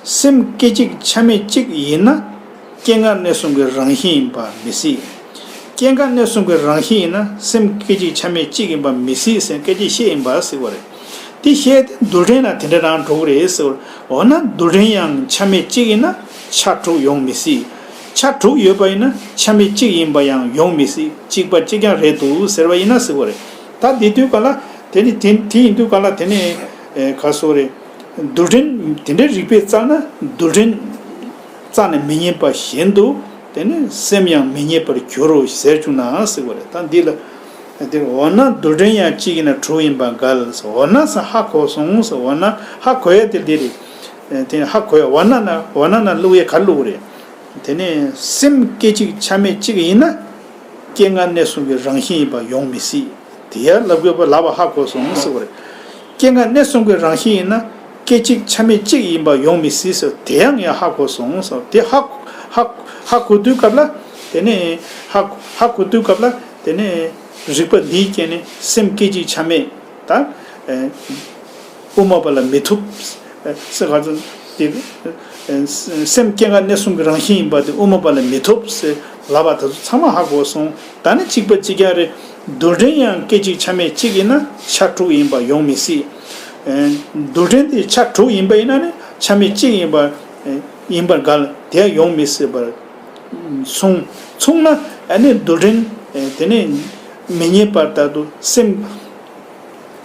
སེམས་སྐད་ཅིག་ཆ་མེད་གཅིག་ཡིན་ན་སྐྱེ་འགག་གནས་གསུམ་གྱི་རང་བཞིན་ཡིན་པ་མི་སྲིད། སྐྱེ་འགག་གནས་གསུམ་གྱི་རང་བཞིན་ཡིན་ན་སེམས་སྐད་ཅིག་ཆ་མེད་གཅིག་ཡིན་པ་མི་སྲིད་ཟེར་སྐད་ཆ་བཤད་ཡིན་པ་ཟེར་བ་རེད། དེ་བཤད་དེ་རྡུལ་ཕྲན་ལ་དེ་འདྲ་རང་འགྲོ་གི་རེད་ཟེར་བ། འོ་ན་རྡུལ་ཕྲན་ཡང་ཆ་མེད་གཅིག་ཡིན་ན་ཆ་དྲུག་ཡོང་མི་སྲིད། ཆ་དྲུག་ཡོད་པ་ཡིན་ན་ཆ་མེད་གཅིག་ཡིན་པ་ཡང་ཡོང་མི་སྲིད། གཅིག་པ་གཅིག་རྐྱང་རེད་འདུག་ཟེར་བ་ཡིན་ན་ཟེར་བ་རེད། ད་དེ་དུས་ག་ལ་དེ་ནི་དེ་དེ་ཡིན་དུས་ག་ལ་དེ་ནི་ཨེ་ག་སོ་རེད། རྡུལ་ཕྲན་དེ་འདྲའི་རིགས་པས་བརྩིས་ན་རྡུལ་ཕྲན་རྩ་ནས་མི་རྙེད་པ་བཞིན་དུ། དེ་ནི་སེམས་ཡང་མི་རྙེད་པར་འགྱུར་རོ་ཟེར་བྱུང་ན་ཟེར་བ་རེད། ད་འདི་ལ་འདིར་འོ་ན་རྡུལ་ཕྲན་ཡང་གཅིག་ཡིན་ན་དྲུག་ཡིན་པར་འགལ། འོ་ན་ཟེར་ཧ་གོ་སོང་ཟེར། འོ་ན་ཧ་གོ་ཡ་དེ་འདི་རེད། དེ་ཧ་གོ་ཡ་འོ་ན་ན་འོ་ན་ན་བླུག་ཡ་ག་བླུག་རེད། དེ་ནི་སེམས་སྐད་ཅིག་ཆ་མེད་གཅིག་ཡིན་ན་སྐྱེ་འགག་གནས་གསུམ་གྱི་རང་བཞིན་ཡིན་པ་ཡོང་མི་སྲིད། དེ་ཡང་ལབ་དགོས་པ་ལབ་པ་ཧ་གོ་སོང་ཟེར་བ་རེད། སྐྱེ་འགག་གནས་གསུམ་གྱི་རང་བཞིན་ཡིན་ན་སྐད་ཅིག་ཆ་མེད་གཅིག་ཡིན་པ་ཡོང་མི་སྲིད་ཟེར། དེ་ཡང་ཡང་ཧ་གོ་སོང་ཟེར། དེ་ཧ་ཧ་ཧ་གོ་དུས་སྐབས་ལ་དེ་ནས་ཧ་ཧ་གོ་དུས་སྐབས་ལ་དེ་ནས་རིགས་པ་འདིའི་རྐྱེན་ནས་སེམས་སྐད་ཅིག་ཆ་མེད་ད། ཨེ། དབུ་མ་པ་ལ་མི་ཐུབ་ཟེར་ག་ཚོད་དེ། སེམས་སྐྱེ་འགག་གནས་གསུམ་གྱི་རང་བཞིན་ཡིན་པ་དེ་དབུ་མ་པ་ལ་མི་ཐུབ་ཟེར་ལབ་པ་དེ་ཚོ་ཚང་མ་ཧ་གོ་སོང་། ད་ནི་གཅིག་པ་གཅིག་རྐྱང་རེད། རྡུལ་ཕྲན་ཡང་སྐད་ཅིག་ཆ་མེད་གཅིག་ཡིན་ན་ཆ་དྲུག་ཡིན་པ་ཡོང་མི་སྲིད། རྡུལ་ཕྲན་དེ་ཆ་དྲུག་ཡིན་པ་ཡིན་ན་ནི་ཆ་མེད་གཅིག་ཡིན་པ་ཡིན་པར་འགལ། དེ་ཡང་ཡོང་མི་སྲིད་པར་མཚུངས། མཚུངས་ན་ཨ་ནི་རྡུལ་ཕྲན་དེ་ནི་མི་རྙེད་པར་ལྟར་དུ་སེམས།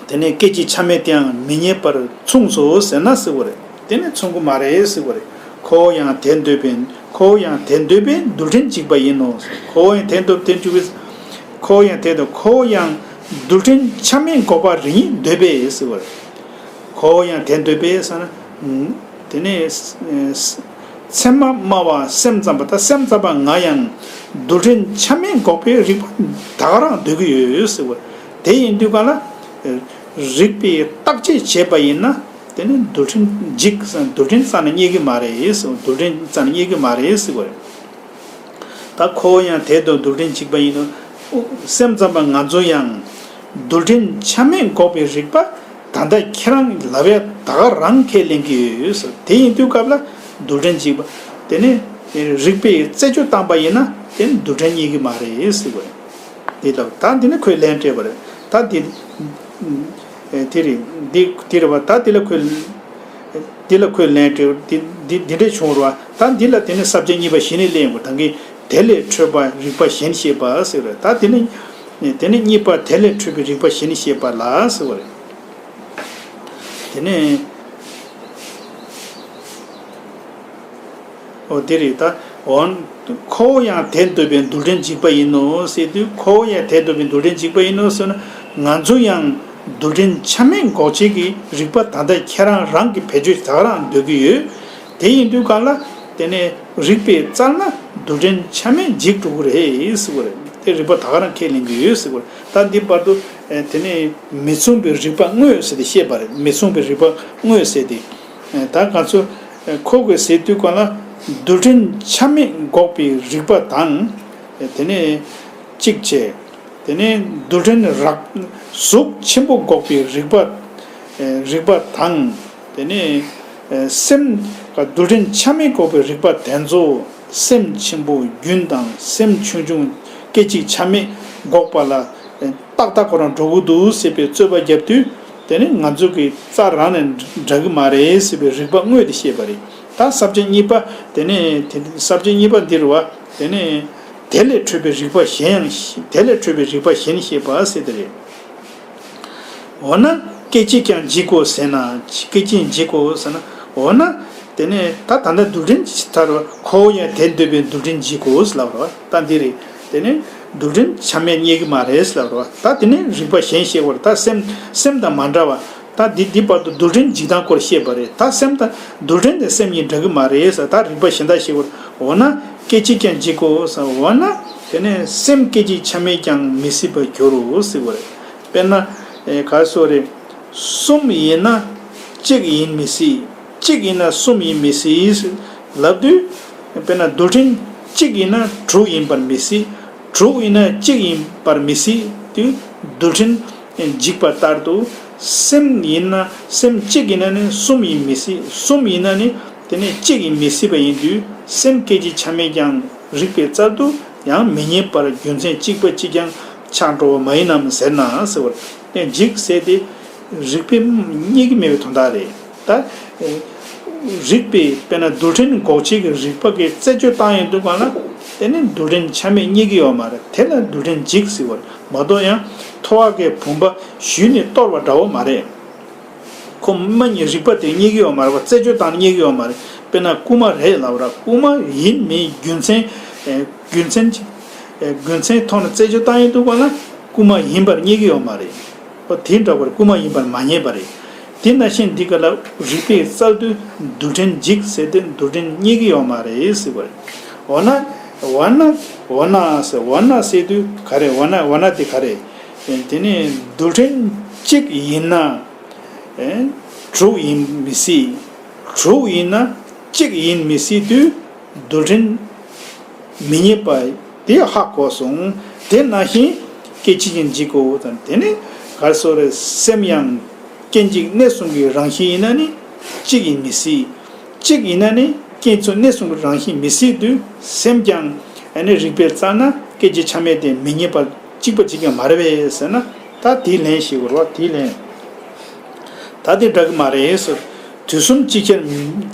དེ་ནས་སྐད་ཅིག་ཆ་མེད་དེའང་མི་རྙེད་པར་མཚུངས་སོ་ཟེར་ན་ཟེར་བ་རེད། དེ་ནི་མཚུངས་ཀྱི་མ་རེད་ཟེར་བ་རེད། ཁོ་བོ་ཡང་དེར་འདོད་པས། ཁོ་བོ་ཡང་དེར་འདོད་པས་རྡུལ་ཕྲན་འཇིག་པ་ཡིན་ནོ། ཁོ་བོ་ཡང་དེར་འདོད་དེར་འཇུག་པས། ཁོ་བོ་ཡང་དེར་འདོད། ཁོ་བོ་ཡང་རྡུལ་ཕྲན་ཆ་མེད་འགོག་པ་རིགས་ཉིད་འདོད་པས་ཟེར་བ་རེད། ཁོ་བོ་ཡང་དེར་འདོད་པས་ཟེར་ན། དེ་ནས་ཚད་མ་སྨྲ་བ་སེམས་ཙམ་པ་དང་སེམས་ཙམ་པ་ང་ཡང་རྡུལ་ཕྲན་ཆ་མེད་འགོག་པའི་རིགས་པ་ད་ག་རང་འདོད་ཀྱི་ཡོད་ཟེར་བ། དེ་ཡིན་དུས་གང་ལ། རིགས་པས་བརྟག་དཔྱད་བྱས་པ་ཡིན་ན་དེ་ནི་རྡུལ་ཕྲན་འཇིག་ཟེར། རྡུལ་ཕྲན་རྩ་ནས་རྙེད་ཀྱི་མ་རེད་ཟེར། རྡུལ་ཕྲན་རྩ་ནས་རྙེད་ཀྱི་མ་རེད་ཟེར་བ་རེད། ད་ཁོ་བོ་ཡང་དེར་འདོད་རྡུལ་ཕྲན་འཇིག་པ་ཡིན་ནོ། སེམས་ཙམ་པ་ང་ཚོ་ཡང་རྡུལ་ཕྲན་ཆ་མེད་འགོག་པའི་རིགས་པ་ད་ལྟ་ཁྱེད་རང་ལབ་ཡ་ད་ག་རང་ཁས་ལེན་གྱི་ཡོད་ཟེར། དེ་ཡིན་དུས་སྐབས་ལ་རྡུལ་ཕྲན་འཇིག་པ་དེ་ནི་རིགས་པས་རྩད་གཅོད་བཏང་པ་ཡིན་ན་དེ་ནི་རྡུལ་ཕྲན་རྙེད་ཀྱི་མ་རེད་ཟེར་བ་རེད། དེ་ལྟར་ད་འདི་ནི་ཁོས་ལན་སྤྲད་པ་རེད། ད་འདི་དེ་རེད། འདི་དེ་རེད་བ། ད་འདི་ལ་ཁོས། འདི་ལ་ཁོས་ལན་སྤྲད། འདི་འདི་འདི་འདྲས་བྱུང་བ་རེད་བ། ད་འདི་ལ་དེ་ནི་ས་བཅད་གཉིས་པ་གཞི་ནས་གླེང་དགོས། ད་གིན་དེ་ལས་འཕྲོས་པ་རིགས་པ་གཞན་ཤེས་པ་ཟེར་རེད། ད་དེ་ནི་དེ་ནི་གཉིས་པ་དེ་ལས་འཕྲོས་པའི་རིགས་པ་གཞན་ཤེས་པ་ལ་ཟེར་བ་རེད། དེ་ནས། ཨོ་དེ་རེད་ད། འོ། ཁོ་བོ་ཡང་དེར་འདོད་པའི་རྡུལ་ཕྲན་འཇིག་པ་ཡིན་ནོ་ཟེར་དུས། ཁོ་བོ་ཡང་དེར་འདོད་པའི་རྡུལ་ཕྲན་འཇིག་པ་ཡིན་ནོ་ཟེར་ན། ང་ཚོ་ཡང་རྡུལ་ཕྲན་ཆ་མེད་འགོག་བྱེད་ཀྱི་རིགས་པ་ད་ལྟ་ཁྱེད་རང་རང་གིས་བེད་སྤྱོད་ད་ག་རང་འདོད་ཀྱི་ཡོད། དེ་ཡིན་དུས་གང་ལ་དེ་ནས་རིགས་པས་བཙལ་ན་རྡུལ་ཕྲན་ཆ་མེད་འཇིག་འགྲོ་གི་རེད་ཟེར་བ་རེད། དེ་རིགས་པ་ད་ག་རང་ཁས་ལེན་གྱི་ཡོད་ཟེར་བ་རེད། ད་འདི་བར་དུ་དེ་ནས་མི་མཚུངས་པའི་རིགས་པ་དངོས་ཟེར་ཏེ་བཤད་པ་རེད། མི་མཚུངས་པའི་རིགས་པ་དངོས་ཟེར་ཏེ། ད་ང་ཚོ་ཁོ་གིས་ཟེར་དུས་གང་ལ་རྡུལ་ཕྲན་ཆ་མེད་འགོག་པའི་རིགས་པ་དང་། དེ་ནས་གཅིག་བྱས། དེ་ནས་རྡུལ་ཕྲན་རགས་གཟུགས་ཆེན་པོ་འགོག་པའི་རིགས་པ། རིགས་པ་དང་། དེ་ནས་སེམས། རྡུལ་ཕྲན་ཆ་མེད་འགོག་པའི་རིགས་པ་དེ་ཚོ་སེམས་ཆེན་པོ་རྒྱུན་དང་སེམས་ཆུང་ཆུང་སྐད་ཅིག་ཆ་མེད་འགོག་པ་ལ་ཏག་ཏག་ཁོ་རང་འགྲོ་གི་འདུག་ཟེར་བའི་རྩོད་པ་བརྒྱབ་དུས། དེ་ནི་ང་ཚོ་གི་རྩ་རང་ནས་འདྲ་གི་མ་རེད་ཟེར་བའི་རིགས་པ་དངོས་དེ་བཤད་པ་རེད། ད་ས་བཅད་གཉིས་པ་དེ་ནི་དེ་ས་བཅད་གཉིས་པ་འདིར་བ་དེ་ནི་དེ་ལས་འཕྲོས་པའི་རིགས་པ་གཞན་ཡང་དེ་ལས་འཕྲོས་པའི་རིགས་པ་གཞན་བཤད་པ་ཟེར་དེ་རེད། འོ་ན་སྐད་ཅིག་ཀྱང་འཇིག་གོ་ཟེར་ན། སྐད་ཅིག་འཇིག་གོ་ཟེར་ན། འོ་ན་དེ་ནི་ད་ད་ལྟ་རྡུལ་ཕྲན་ཅིག་ཐར་བ་ཁོ་བོ་ཡང་དེར་འདོད་པའི་རྡུལ་ཕྲན་འཇིག་གོ་ཟེར་ལབ་རོ། ད་འདི་རེད། དེ་ནི་རྡུལ་ཕྲན་ཆ་མེད་རྙེད་ཀྱི་མ་རེད་ཟེར་ལབ་རོ། ད་དེ་ནི་རིགས་པ་གཞན་བཤད་པར་ད་སེམས་སེམས་དང་མ་འདྲ་བ། ད་འདི་འདི་བར་དུ་རྡུལ་ཕྲན་འཇིག་སྟངས་སྐོར་བཤད་པ་རེད། ད་སེམས་དང་རྡུལ་ཕྲན་དེ་སེམས་གཉིས་འདྲ་གི་མ་རེད་ཟེར། ད་རིགས་པ་གཞན་དག་བཤད་པར། འོ་ན་སྐད་ཅིག་ཀྱང་འཇིག་གོ་ཟེར། འོ་ན་དེ་ནི་སེམས་སྐད་ཅིག་ཆ་མེད་ཀྱང་མི་སྲིད་པར་འགྱུར་རོ་ཟེར་བ་རེད། དཔེར་ན། ཨེ་ག་སོ་རེད། གསུམ་ཡིན་ན་གཅིག་ཡིན་མི་སྲིད། གཅིག་ཡིན་ན་གསུམ་ཡིན་མི་སྲིད་ལབ་དུས། དཔེར་ན་རྡུལ་ཕྲན་གཅིག་ཡིན་ན་དྲུག་ཡིན་པར་མི་སྲིད། དྲུག་ཡིན་ན་གཅིག་ཡིན་པར་མི་སྲིད་དུས། རྡུལ་ཕྲན་འཇིག་པ་ལྟར་དུ། སེམས་ཡིན་ན་སེམས་གཅིག་ཡིན་ན་ནི་གསུམ་ཡིན་མི་སྲིད། གསུམ་ཡིན་ན་ནི་དེ་ནས་གཅིག་ཡིན་མི་སྲིད་པ་ཡིན་དུས། སེམས་སྐད་ཅིག་ཆ་མེད་ཀྱང་རིགས་པས་བཙལ་དུས་ཡང་མི་རྙེད་པར་རྒྱུ་མཚན་གཅིག་པ་གཅིག་ཀྱང་ཆགས་འགྲོ་བ་མ་ཡིན་ནམ་ཟེར་ན་ཟེར་བར། ཡང་འཇིག་ཟེར་ཏེ་རིགས་པས་རྙེད་ཀྱི་མེད་པའི་དོན་དག་རེད། ད་རིགས་པས་དཔེར་ན་རྡུལ་ཕྲན་འགོག་བྱེད་ཀྱི་རིགས་པ་གིས་རྩད་གཅོད་བཏང་ཡོང་དུས་གང་ལ་དེ་ནི་རྡུལ་ཕྲན་ཆ་མེད་རྙེད་ཀྱི་ཡོད་མ་རེད། དེ་ལ་རྡུལ་ཕྲན་འཇིག་ཟེར་བ་རེད་མ་གཏོགས། ཡང་ཐོ་བ་གི་བུམ་པ་གཞུས་ནས་གཏོར་བ་འདྲ་བོ་མ་རེད། ཁོ་མ་རྙེད། རིགས་པ་དེ་རྙེད་ཀྱི་ཡོད་མ་རེད་པ། རྩད་གཅོད་བཏང་ནས་རྙེད་ཀྱི་ཡོད་མ་རེད། དཔེར་ན་རྐུན་མ་རེད་ལབ་ར། རྐུན་མ་ཡིན་མིན་རྒྱུ་མཚན། ཨེ་རྒྱུ་མཚན་ཅི། ཨེ་རྒྱུ་མཚན་ཐོག་ནས་རྩད་གཅོད་བཏང་ཡོང་དུས་གང་ལ་རྐུན་མ་ཡིན་པར་རྙེད་ཀྱི་ཡོད་མ་རེད། ཨོ་དེ་འདྲ་བར་རྐུན་མ་ཡིན་པར་མ་རྙེད་པ་རེད། དེ་ནང་བཞིན་འདི་ག་ལ་རིགས་པས་བཙལ་དུས་རྡུལ་ཕྲན་འཇིག་ཟེར་ཏེ་རྡུལ་ཕྲན་རྙེད་ཀྱི་ཡོད་མ་རེད་ཟེར་བ་རེད། འོ་ན། འོ་ན། འོ་ན་ཟེར། འོ་ན་ཟེར་དུས་ག་རེ། འོ་ན། འོ་ན་དེ་ག་རེ། ཨེ་དེ་ནི་རྡུལ་ཕྲན་གཅིག་ཡིན་ན། ཨེ་དྲུག་ཡིན་མི་སྲིད། དྲུག་ཡིན་ན་གཅིག་ཡིན་མི་སྲིད་དུས་རྡུལ་ཕྲན་མི་རྙེད་པ་དེ་ཧ་གོ་སོང་། དེ་ནང་བཞིན་སྐད་ཅིག་ཀྱང་འཇིག་གོ་དང་། དེ་ནི་ག་རེ་ཟེར་རེད། སེམས་ཡང་ རྐྱེན་གཅིག་གནས་གསུམ་གྱི་རང་བཞིན་ཡིན་ན་ནི་གཅིག་ཡིན་མི་སྲིད། གཅིག་ཡིན་ན་ནི་རྐྱེན་གཅིག་གནས་གསུམ་གྱི་རང་བཞིན་མི་སྲིད་དུས་སེམས་ཀྱང་ཨ་ནི་རིགས་པས་བརྩམས་ན་སྐད་ཅིག་ཆ་མེད་དེ་མི་རྙེད་པ་གཅིག་པ་གཅིག་ཀྱང་མ་རེད་པས་ཟེར་ན། ད་དེའི་ལན་ཞིག་དགོས་རེད་བ། དེའི་ལན། ད་དེ་འདྲ་གི་མ་རེད་ཟེར། དུས་གསུམ་གཅིག་ཆར་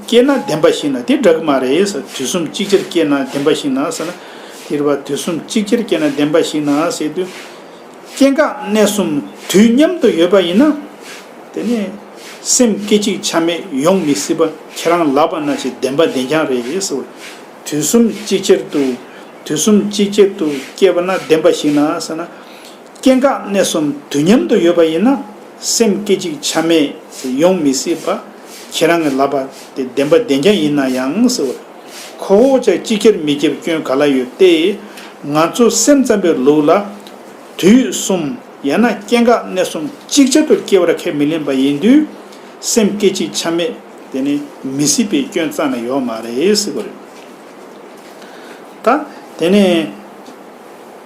སྐྱེས་ན་བདེན་པ་ཞིག་ན་དེ་འདྲ་གི་མ་རེད་ཟེར། དུས་གསུམ་གཅིག་ཆར་སྐྱེས་ན་བདེན་པ་ཞིག་ན་ཟེར་ན། དེ་རེད་བ། དུས་གསུམ་གཅིག་ཆར་སྐྱེས་ན་བདེན་པ་ཞིག་ན་ཟེར་དུས། སྐྱེ་འགག་གནས་གསུམ་དུས་མཉམ་དུ་ཡོད་པ་ཡིན་ན། དེ་ནས་སེམས་སྐད་ཅིག་ཆ་མེད་ཡོང་མི་སྲིད་པ་ཁྱེད་རང་ལབ་པ་ནང་བཞིན་བདེན་པ་བདེན་རྐྱང་རེད་ཟེར། དུས་གསུམ་གཅིག་ཆར་དུ། དུས་གསུམ་གཅིག་ཆར་དུ་སྐྱེས་པ་ན་བདེན་པ་ཞིག་ན་ཟེར་ན། སྐྱེ་འགག་གནས་གསུམ་དུས་མཉམ་དུ་ཡོད་པ་ཡིན་ན། སེམས་སྐད་ཅིག་ཆ་མེད་ཡོང་མི་སྲིད་པ་ཁྱེད་རང་གིས་ལབ་པ་དེ་བདེན་པ་བདེན་རྐྱང་ཡིན་ན་ཡང་ཟེར། ཁོ་བོ་ཅག་གཅིག་ཆར་མི་སྐྱེ་བའི་སྐྱོན་ག་ལ་ཡོད་དེ། ང་ཚོ་སེམས་ཙམ་པའི་ལུགས་ལ། དུས་གསུམ་ཡང་ན་སྐྱེ་འགག་གནས་གསུམ་གཅིག་ཆར་དུ་སྐྱེ་བར་ཁས་མི་ལེན་པ་ཡིན་དུས། སེམས་སྐད་ཅིག་ཆ་མེད་དེ་ནི་མི་སྲིད་པའི་སྐྱོན་རྩ་ནས་ཡོད་མ་རེད་ཟེར་བ་རེད། ད་དེ་ནས་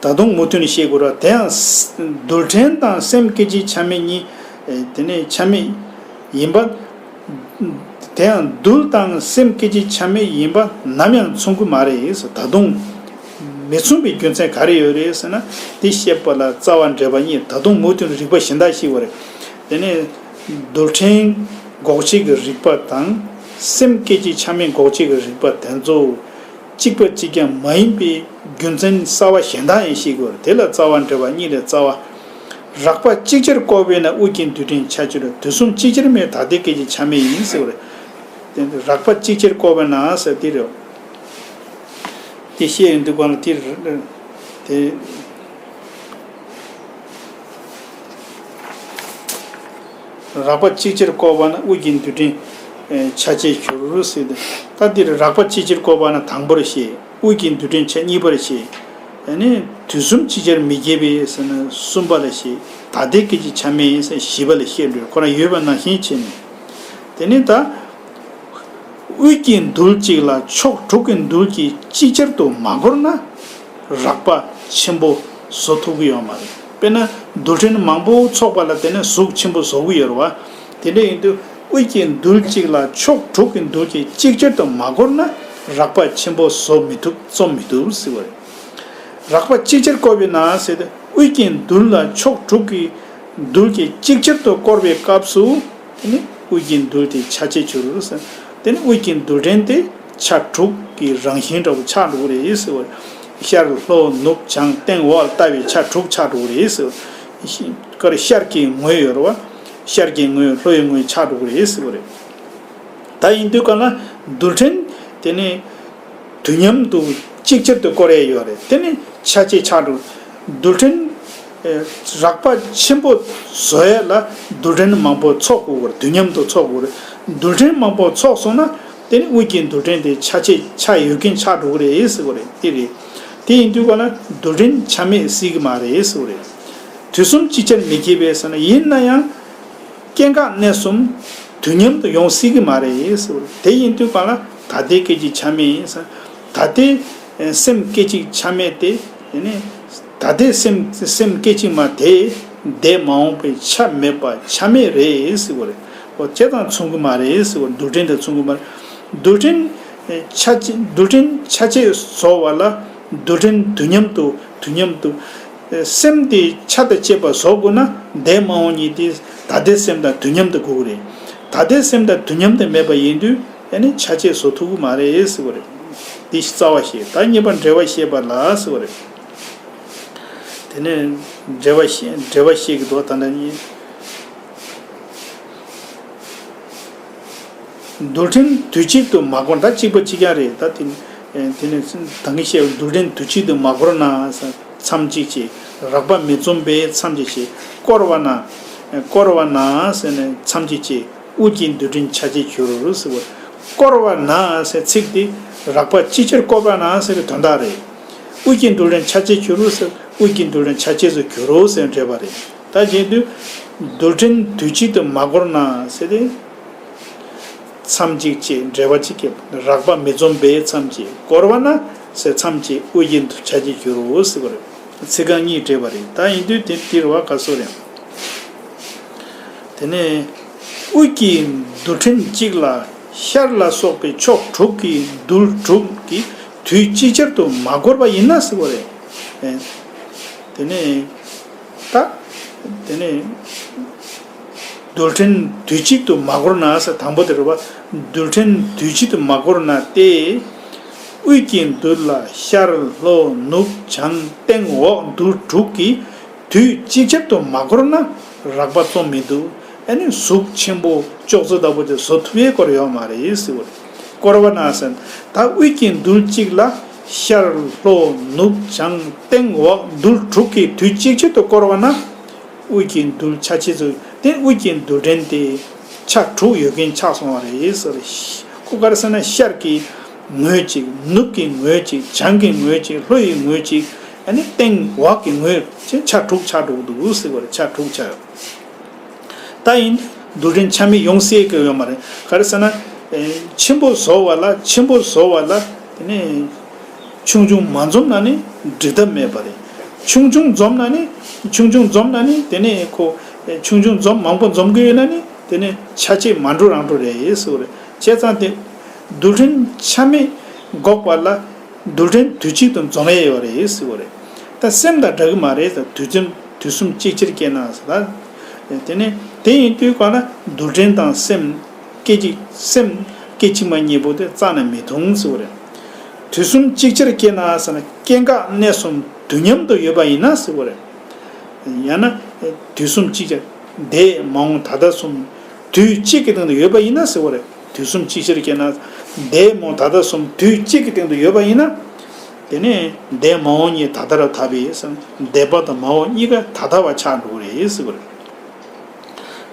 ད་དུང་མུ་མཐུད་ནས་བཤད་དགོས་ར། དེ་ཡང་རྡུལ་ཕྲན་དང་སེམས་སྐད་ཅིག་ཆ་མེད་གཉིས། ཨེ། དེ་ནས་ཆ་མེད་ཡིན་པ། དེ་ཡང་རྡུལ་དང་སེམས་སྐད་ཅིག་ཆ་མེད་ཡིན་པ་ནམ་ཡང་མཚུངས་ཀྱི་མ་རེད་ཟེར། ད་དུང་མི་མཚུངས་པའི་རྒྱུ་མཚན་ག་རེ་ཡོད་རེད་ཟེར་ན། དེ་བཤད་པ་ལ་རྩ་བ་འགྲེལ་པ་གཉིས། ད་དུང་མུ་མཐུད་ནས་རིགས་པ་གཞན་དག་ཞིག་ཡོད་རེད། དེ་ནས་རྡུལ་ཕྲན་འགོག་བྱེད་ཀྱི་རིགས་པ་དང་། སེམས་སྐད་ཅིག་ཆ་མེད་འགོག་བྱེད་ཀྱི་རིགས་པ་དེ་ཚོ་གཅིག་པ་གཅིག་རྐྱང་མ་ཡིན་པའི་རྒྱུ་མཚན་གསར་བ་གཞན་དག་ཡང་ཤེས་དགོས་རེད། དེ་ལ་རྩ་བ་འགྲེལ་པ་གཉིས་ལས་རྩ་བ། རགས་པ་གཅིག་ཆར་བསྐོར་བས་ན་དབུས་ཀྱི་རྡུལ་ཕྲན་ཆ་ཆེ་རུ། དུས་གསུམ་གཅིག་ཆར་མེད་ད་ལྟའི་སྐད་ཅིག་ཆ་མེད་ཡིན་ཟེར་བ་རེད། དེ་རགས་པ་གཅིག་ཆར་བསྐོར་བས་ན་ཟེར་དེ་རེད། དེ་བཤད་ཡོང་དུས་གང་ལ་དེ་རེད། དེ། རགས་པ་གཅིག་ཆར་བསྐོར་བ་ན་དབུས་ཀྱི་རྡུལ་ཕྲན་ཆ་བྱད་འགྱུར་ཟེར་ཏེ། ད་འདིར་རགས་པ་གཅིག་ཆར་བསྐོར་བ་ན་དང་པོར་བཤད། དབུས་ཀྱི་རྡུལ་ཕྲན་ཆ་གཉིས་པར་བཤད། ཨ་ནི་དུས་གསུམ་གཅིག་ཆར་མི་སྐྱེ་བས་ཟེར་ན་གསུམ་པ་ལ་བཤད། ད་ལྟའི་སྐད་ཅིག་ཆ་མེད་ཟེར་བཞི་པ་ལ་བཤད་འགྲོ། ཁོ་རང་ཡོད་པ་ནང་བཞིན་བྱས་ནས། དེ་ནས་ད། དབུས་ཀྱི་རྡུལ་གཅིག་ལ་ཕྱོགས་དྲུག་གི་རྡུལ་གྱིས་ཅིག་ཅར་དུ་མ་བསྐོར་ན། རགས་པ་ཆེན་པོ་བཟོ་ཐུབ་ཀྱི་ཡོད་མ་རེད། དཔེར་ན་རྡུལ་ཕྲན་མང་པོ་ཚོགས་པ་ལ་བརྟེན་ནས་གཟུགས་ཆེན་པོ་བཟོ་གི་ཡོད་རེད་བ། དེ་འདྲ་ཡིན་དུས་དབུས་ཀྱི་རྡུལ་གཅིག་ལ་ཕྱོགས་དྲུག་གི་རྡུལ་གྱིས་ཅིག་ཅར་དུ་མ་བསྐོར་ན། རགས་པ་ཆེན་པོ་བཟོ་མི་ཐུབ། རྩོམ་མི་ཐུབ་ཟེར་བ་རེད། རགས་པ་ཅིག་ཅར་བསྐོར་བས་ན་ཟེར་ཏེ། དབུས་ཀྱི་རྡུལ་ལ་ཕྱོགས་དྲུག་གི་རྡུལ་གྱིས་ཅིག་ཅར་དུ་བསྐོར་བའི་སྐབས་སུ། དེ་ནི་དབུས་ཀྱི་རྡུལ་དེ་ཆ་བྱད་འགྱུར་ཟེར། དེ་ནི་དབུས་ཀྱི་རྡུལ་ཕྲན་དེ་ཆ་དྲུག་གི་རང་བཞིན་འདྲ་བོ་ཆགས་འགྲོ་གི་རེད་ཟེར་བ། ཤར་ལྷོ་ནུབ་བྱང་སྟེང་འོག་ལ་ལྟ་བའི་ཆ་དྲུག་ཆགས་འགྲོ་གི་རེད་ཟེར་བ། ཤ་ཀར་ཤར་གྱི་ངོས་ཡོད་རེད་བ། ཤར་གྱི་ངོས་ལྷོ་ཡི་ངོས་ཆགས་འགྲོ་གི་རེད་ཟེར་བ་རེད། ད་ཡིན་དུས་གང་ལ་རྡུལ་ཕྲན་དེ་ནི་དུས་མཉམ་དུ་ཅིག་ཅར་དུ་བསྐོར་ཡས་ཡོད་རེད། དེ་ནི་ཆ་བྱད་ཆགས་འགྲོ། རྡུལ་ཕྲན། ཨེ། རགས་པ་ཆེན་པོ་བཟོ་ཡས་ལ་རྡུལ་ཕྲན་མང་པོ་ཚོགས་དགོས་རེད། དུས་མཉམ་དུ་ཚོགས་དགོས་རེད། རྡུལ་ཕྲན་མང་པོ་ཚོགས་སོང་ན་དེ་ནི་དབུས་ཀྱི་རྡུལ་ཕྲན་དེ་ཆ་བྱད་ཆ་ཡོད་མཁན་ཆགས་འགྲོ་གི་རེད་ཟེར་བ་རེད། དེ་རེད། དེ་ཡིན་དུས་གང་ལ་རྡུལ་ཕྲན་ཆ་མེད་སྲིད་ཀྱི་མ་རེད་ཟེར་བ་རེད། དུས་གསུམ་ཅིག་ཅར་མི་སྐྱེ་བས་ཟེར་ན། ཡིན་ན་ཡང་། སྐྱེ་འགག་གནས་གསུམ་དུས་མཉམ་དུ་ཡོང་སྲིད་ཀྱི་མ་རེད་ཟེར་བ་རེད། དེ་ཡིན་དུས་གང་ལ་ད་ལྟའི་སྐད་ཅིག་ཆ་མེད་ཡིན་ཟེར། ད་ལྟའི་སེམས་སྐད་ཅིག་ཆ་མེད་དེ། དེ་ནི་ད་ལྟའི་སེམས་སེམས་སྐད་ཅིག་མ་དེ་འདས་མ་འོངས་པའི་ཆ་མེད་པ་ཆ་མེད་རེད་ཟེར་བ་རེད། འོ་དེ་དང་མཚུངས་ཀྱི་མ་རེད་ཟེར་བ། རྡུལ་ཕྲན་དང་མཚུངས་ཀྱི་མ་རེད། རྡུལ་ཕྲན་ཆ་རྡུལ་ཕྲན་ཆ་བྱད་བཟོ་བ་ལ་རྡུལ་ཕྲན་དུས་མཉམ་དུ་དུས་མཉམ་དུ། སེམས་དེ་ཆ་དང་བཅས་པ་བཟོ་དགོས་ན་འདས་མ་འོངས་གཉིས་དེ་ད་ལྟའི་སེམས་དང་དུས་མཉམ་དུ་དགོས་ཀྱི་རེད། ད་ལྟའི་སེམས་དང་དུས་མཉམ་དུ་མེད་པ་ཡིན་དུས་ཨ་ནི་ཆ་བྱད་བཟོ་ཐུབ་ཀྱི་མ་རེད་ཟེར་བ་རེད། འདི་རྩ་བ་བཤད། ད་གཉིས་པ་འབྲེལ་བ་བཤད་པ་ལ་ཟེར་བ་རེད། དེ་ནས་འབྲེལ་བ་བཤད་འབྲེལ་བ་བཤད་ཀྱི་འདུག་ད་ལྟ་གཉིས། རྡུལ་ཕྲན་དུས་གཅིག་ཏུ་མ་བསྐོར། ད་གཅིག་པ་གཅིག་རྐྱང་རེད། ད་དེ་དེ་ནས་ད་གིན་བཤད་པའི་རྡུལ་ཕྲན་དུས་གཅིག་ཏུ་མ་བསྐོར་ན་མཚམས་གཅིག་བྱས། རགས་པ་མི་འཛོམས་པས་མཚམས་གཅིག་བྱས། བསྐོར་བ་ན་བསྐོར་བ་ན་ཟེར་ནས་མཚམས་གཅིག་བྱས། དབུས་ཀྱི་རྡུལ་ཕྲན་ཆ་བྱད་འགྱུར་ཟེར་བ། བསྐོར་བ་ན་ཟེར་ཚིག་དེ་རགས་པ་ཅིག་ཅར་བསྐོར་བ་ན་ཟེར་བའི་དོན་དག་རེད། དབུས་ཀྱི་རྡུལ་ཕྲན་ཆ་བྱད་འགྱུར་ཟེར། དབུས་ཀྱི་རྡུལ་ཕྲན་ཆ་བྱད་དུ་འགྱུར་ཟེར་འགྲེལ་པ་རེད། ད་བྱས་དུས་རྡུལ་ཕྲན་དུས་གཅིག་ཏུ་མ་བསྐོར་ན་ཟེར་ཏེ། མཚམས་གཅིག་བྱས་འབྲེལ་བ་གཅིག་བརྒྱབ། རགས་པ་མི་འཛོམས་པས་མཚམས་གཅིག། བསྐོར་བ་ན་ཟེར་མཚམས་གཅིག་དབུས་ཀྱི་རྡུལ་ཕྲན་ཆ་བྱད་འགྱུར་རོ་ཟེར་བ་རེད། ཚིག་རྐང་གཉིས་འདྲེས་པ་རེད། ད་ཡིན་དུས་དེ་འདིར་བ་ག་སོ་རེད། དེ་ནས་ དབུས་ཀྱི་རྡུལ་ཕྲན་གཅིག་ལ་ཤར་ལ་སོགས་པའི་ཕྱོགས་དྲུག་གི་རྡུལ་དྲུག་གིས་དུས་གཅིག་ཅར་དུ་མ་བསྐོར་བ་ཡིན་ན་ཟེར་བ་རེད། ཨེ། དེ་ནས་ད། དེ་ནས་རྡུལ་ཕྲན་དུས་གཅིག་ཏུ་མ་བསྐོར་ན་ཟེར། དང་པོ་དེ་རེད་བ། རྡུལ་ཕྲན་དུས་གཅིག་ཏུ་མ་བསྐོར་ན་སྟེ། དབུས་ཀྱི་རྡུལ་ལ་ཤར་ལྷོ་ནུབ་བྱང་སྟེང་འོག་རྡུལ་དྲུག་གིས་དུས་གཅིག་ཅར་དུ་མ་བསྐོར་ན་རགས་པ་རྩོམ་མི་འདུག་ཨ་ནི་གཟུགས་ཆེན་པོ་ཅོག་ཙེ་ལྟ་བུ་དེ་བཟོ་ཐུབ་པའི་སྐོར་ཡོད་མ་རེད་ཟེར་བ་རེད། བསྐོར་བ་ན་ཟེར། ད་དབུས་ཀྱི་རྡུལ་གཅིག་ལ་ཤར་ལྷོ་ནུབ་བྱང་སྟེང་འོག་རྡུལ་དྲུག་གིས་དུས་གཅིག་ཅར་དུ་བསྐོར་བ་ན། དབུས་ཀྱི་རྡུལ་ཆ་ཆེ་ཚོ་དེ་དབུས་ཀྱི་རྡུལ་ཕྲན་དེ་ཆ་དྲུག་ཡོད་མཁན་ཆགས་སོང་བ་རེད་ཟེར། ཁོ་ག་རེ་ཟེར་ན་ཤར་གྱི་ངོས་གཅིག་ནུབ་ཀྱི་ངོས་གཅིག་བྱང་གི་ངོས་གཅིག་ལྷོ་ཡི་ངོས་གཅིག་ཨ་ནི་སྟེང་འོག་གི་ངོས་ཆ་དྲུག་ཆགས་འགྲོ་གི་འདུག་ཟེར་བ་རེད། ཆ་དྲུག་ཆགས་ཡོད། ད་ཡིན་རྡུལ་ཕྲན་ཆ་མེད་ཡོང་སྲིད་ཀྱི་ཡོད་མ་རེད། ག་རེ་ཟེར་ན། ཨེ། ཆེན་པོ་བཟོ་བ་ལ་ཆེན་པོ་བཟོ་བ་ལ་དེ་ནས་ཆུང་ཆུང་མ་འཛོམས་ན་ནི་འགྲིག་ཐབས་མེད་པ་རེད། ཆུང་ཆུང་འཛོམས་ན་ནི་ཆུང་ཆུང་འཛོམས་ན་ནི་དེ་ནས་ཁོ་ཨེ། ཆུང་ཆུང་འཛོམས་མང་པོ་འཛོམས་ཀྱི་ཡོད་ན་ནི་དེ་ནས་ཆ་ཆེ་མ་འགྲོ་རང་འགྲོ་རེད་ཟེར་བ་རེད། བྱས་ཙང་དེ་རྡུལ་ཕྲན་ཆ་མེད་འགོག་པ་ལ། རྡུལ་ཕྲན་དུས་གཅིག་ཏུ་འཛོམས་ཡས་ཡོད་རེད་ཟེར་བ་རེད། ད་སེམས་དང་འདྲ་གི་མ་རེད་ཟེར། དུས་གསུམ་དུས་གསུམ་གཅིག་ཅར་སྐྱེས་ན་ཟེར་ད། དེ་ནས་དེ་ཡིན་དུས་གང་ལ་རྡུལ་ཕྲན་དང་སེམས་སྐད་ཅིག་སེམས་སྐད་ཅིག་མ་གཉིས་པོ་དེ་རྩ་ནས་མི་མཐུན་ཟེར་བ་རེད། དུས་གསུམ་གཅིག་ཅར་སྐྱེས་ན་ཟེར་ན་སྐྱེ་འགག་གནས་གསུམ་དུས་མཉམ་དུ་ཡོད་པ་ཡིན་ན་ཟེར་བ་རེད། ཡང་ན་དུས་གསུམ་གཅིག་ཅར་འདས་མ་འོངས་ད་ལྟ་གསུམ་དུས་གཅིག་གི་སྟེང་དུ་ཡོད་པ་ཡིན་ན་ཟེར་བ་རེད། དུས་གསུམ་གཅིག་ཅར་སྐྱེས་ན། འདས་མ་འོངས་ད་ལྟ་གསུམ་དུས་གཅིག་གི་སྟེང་དུ་ཡོད་པ་ཡིན་ན། དེ་ནས་འདས་མ་འོངས་གཉིས་ད་ལྟ་རུ་ཐར་པས་ཟེར། འདས་པ་དང་མ་འོངས་གཉིས་ཀ་ད་ལྟ་བ་ཆགས་འགྲོ་གི་རེད་ཟེར་བ་རེད།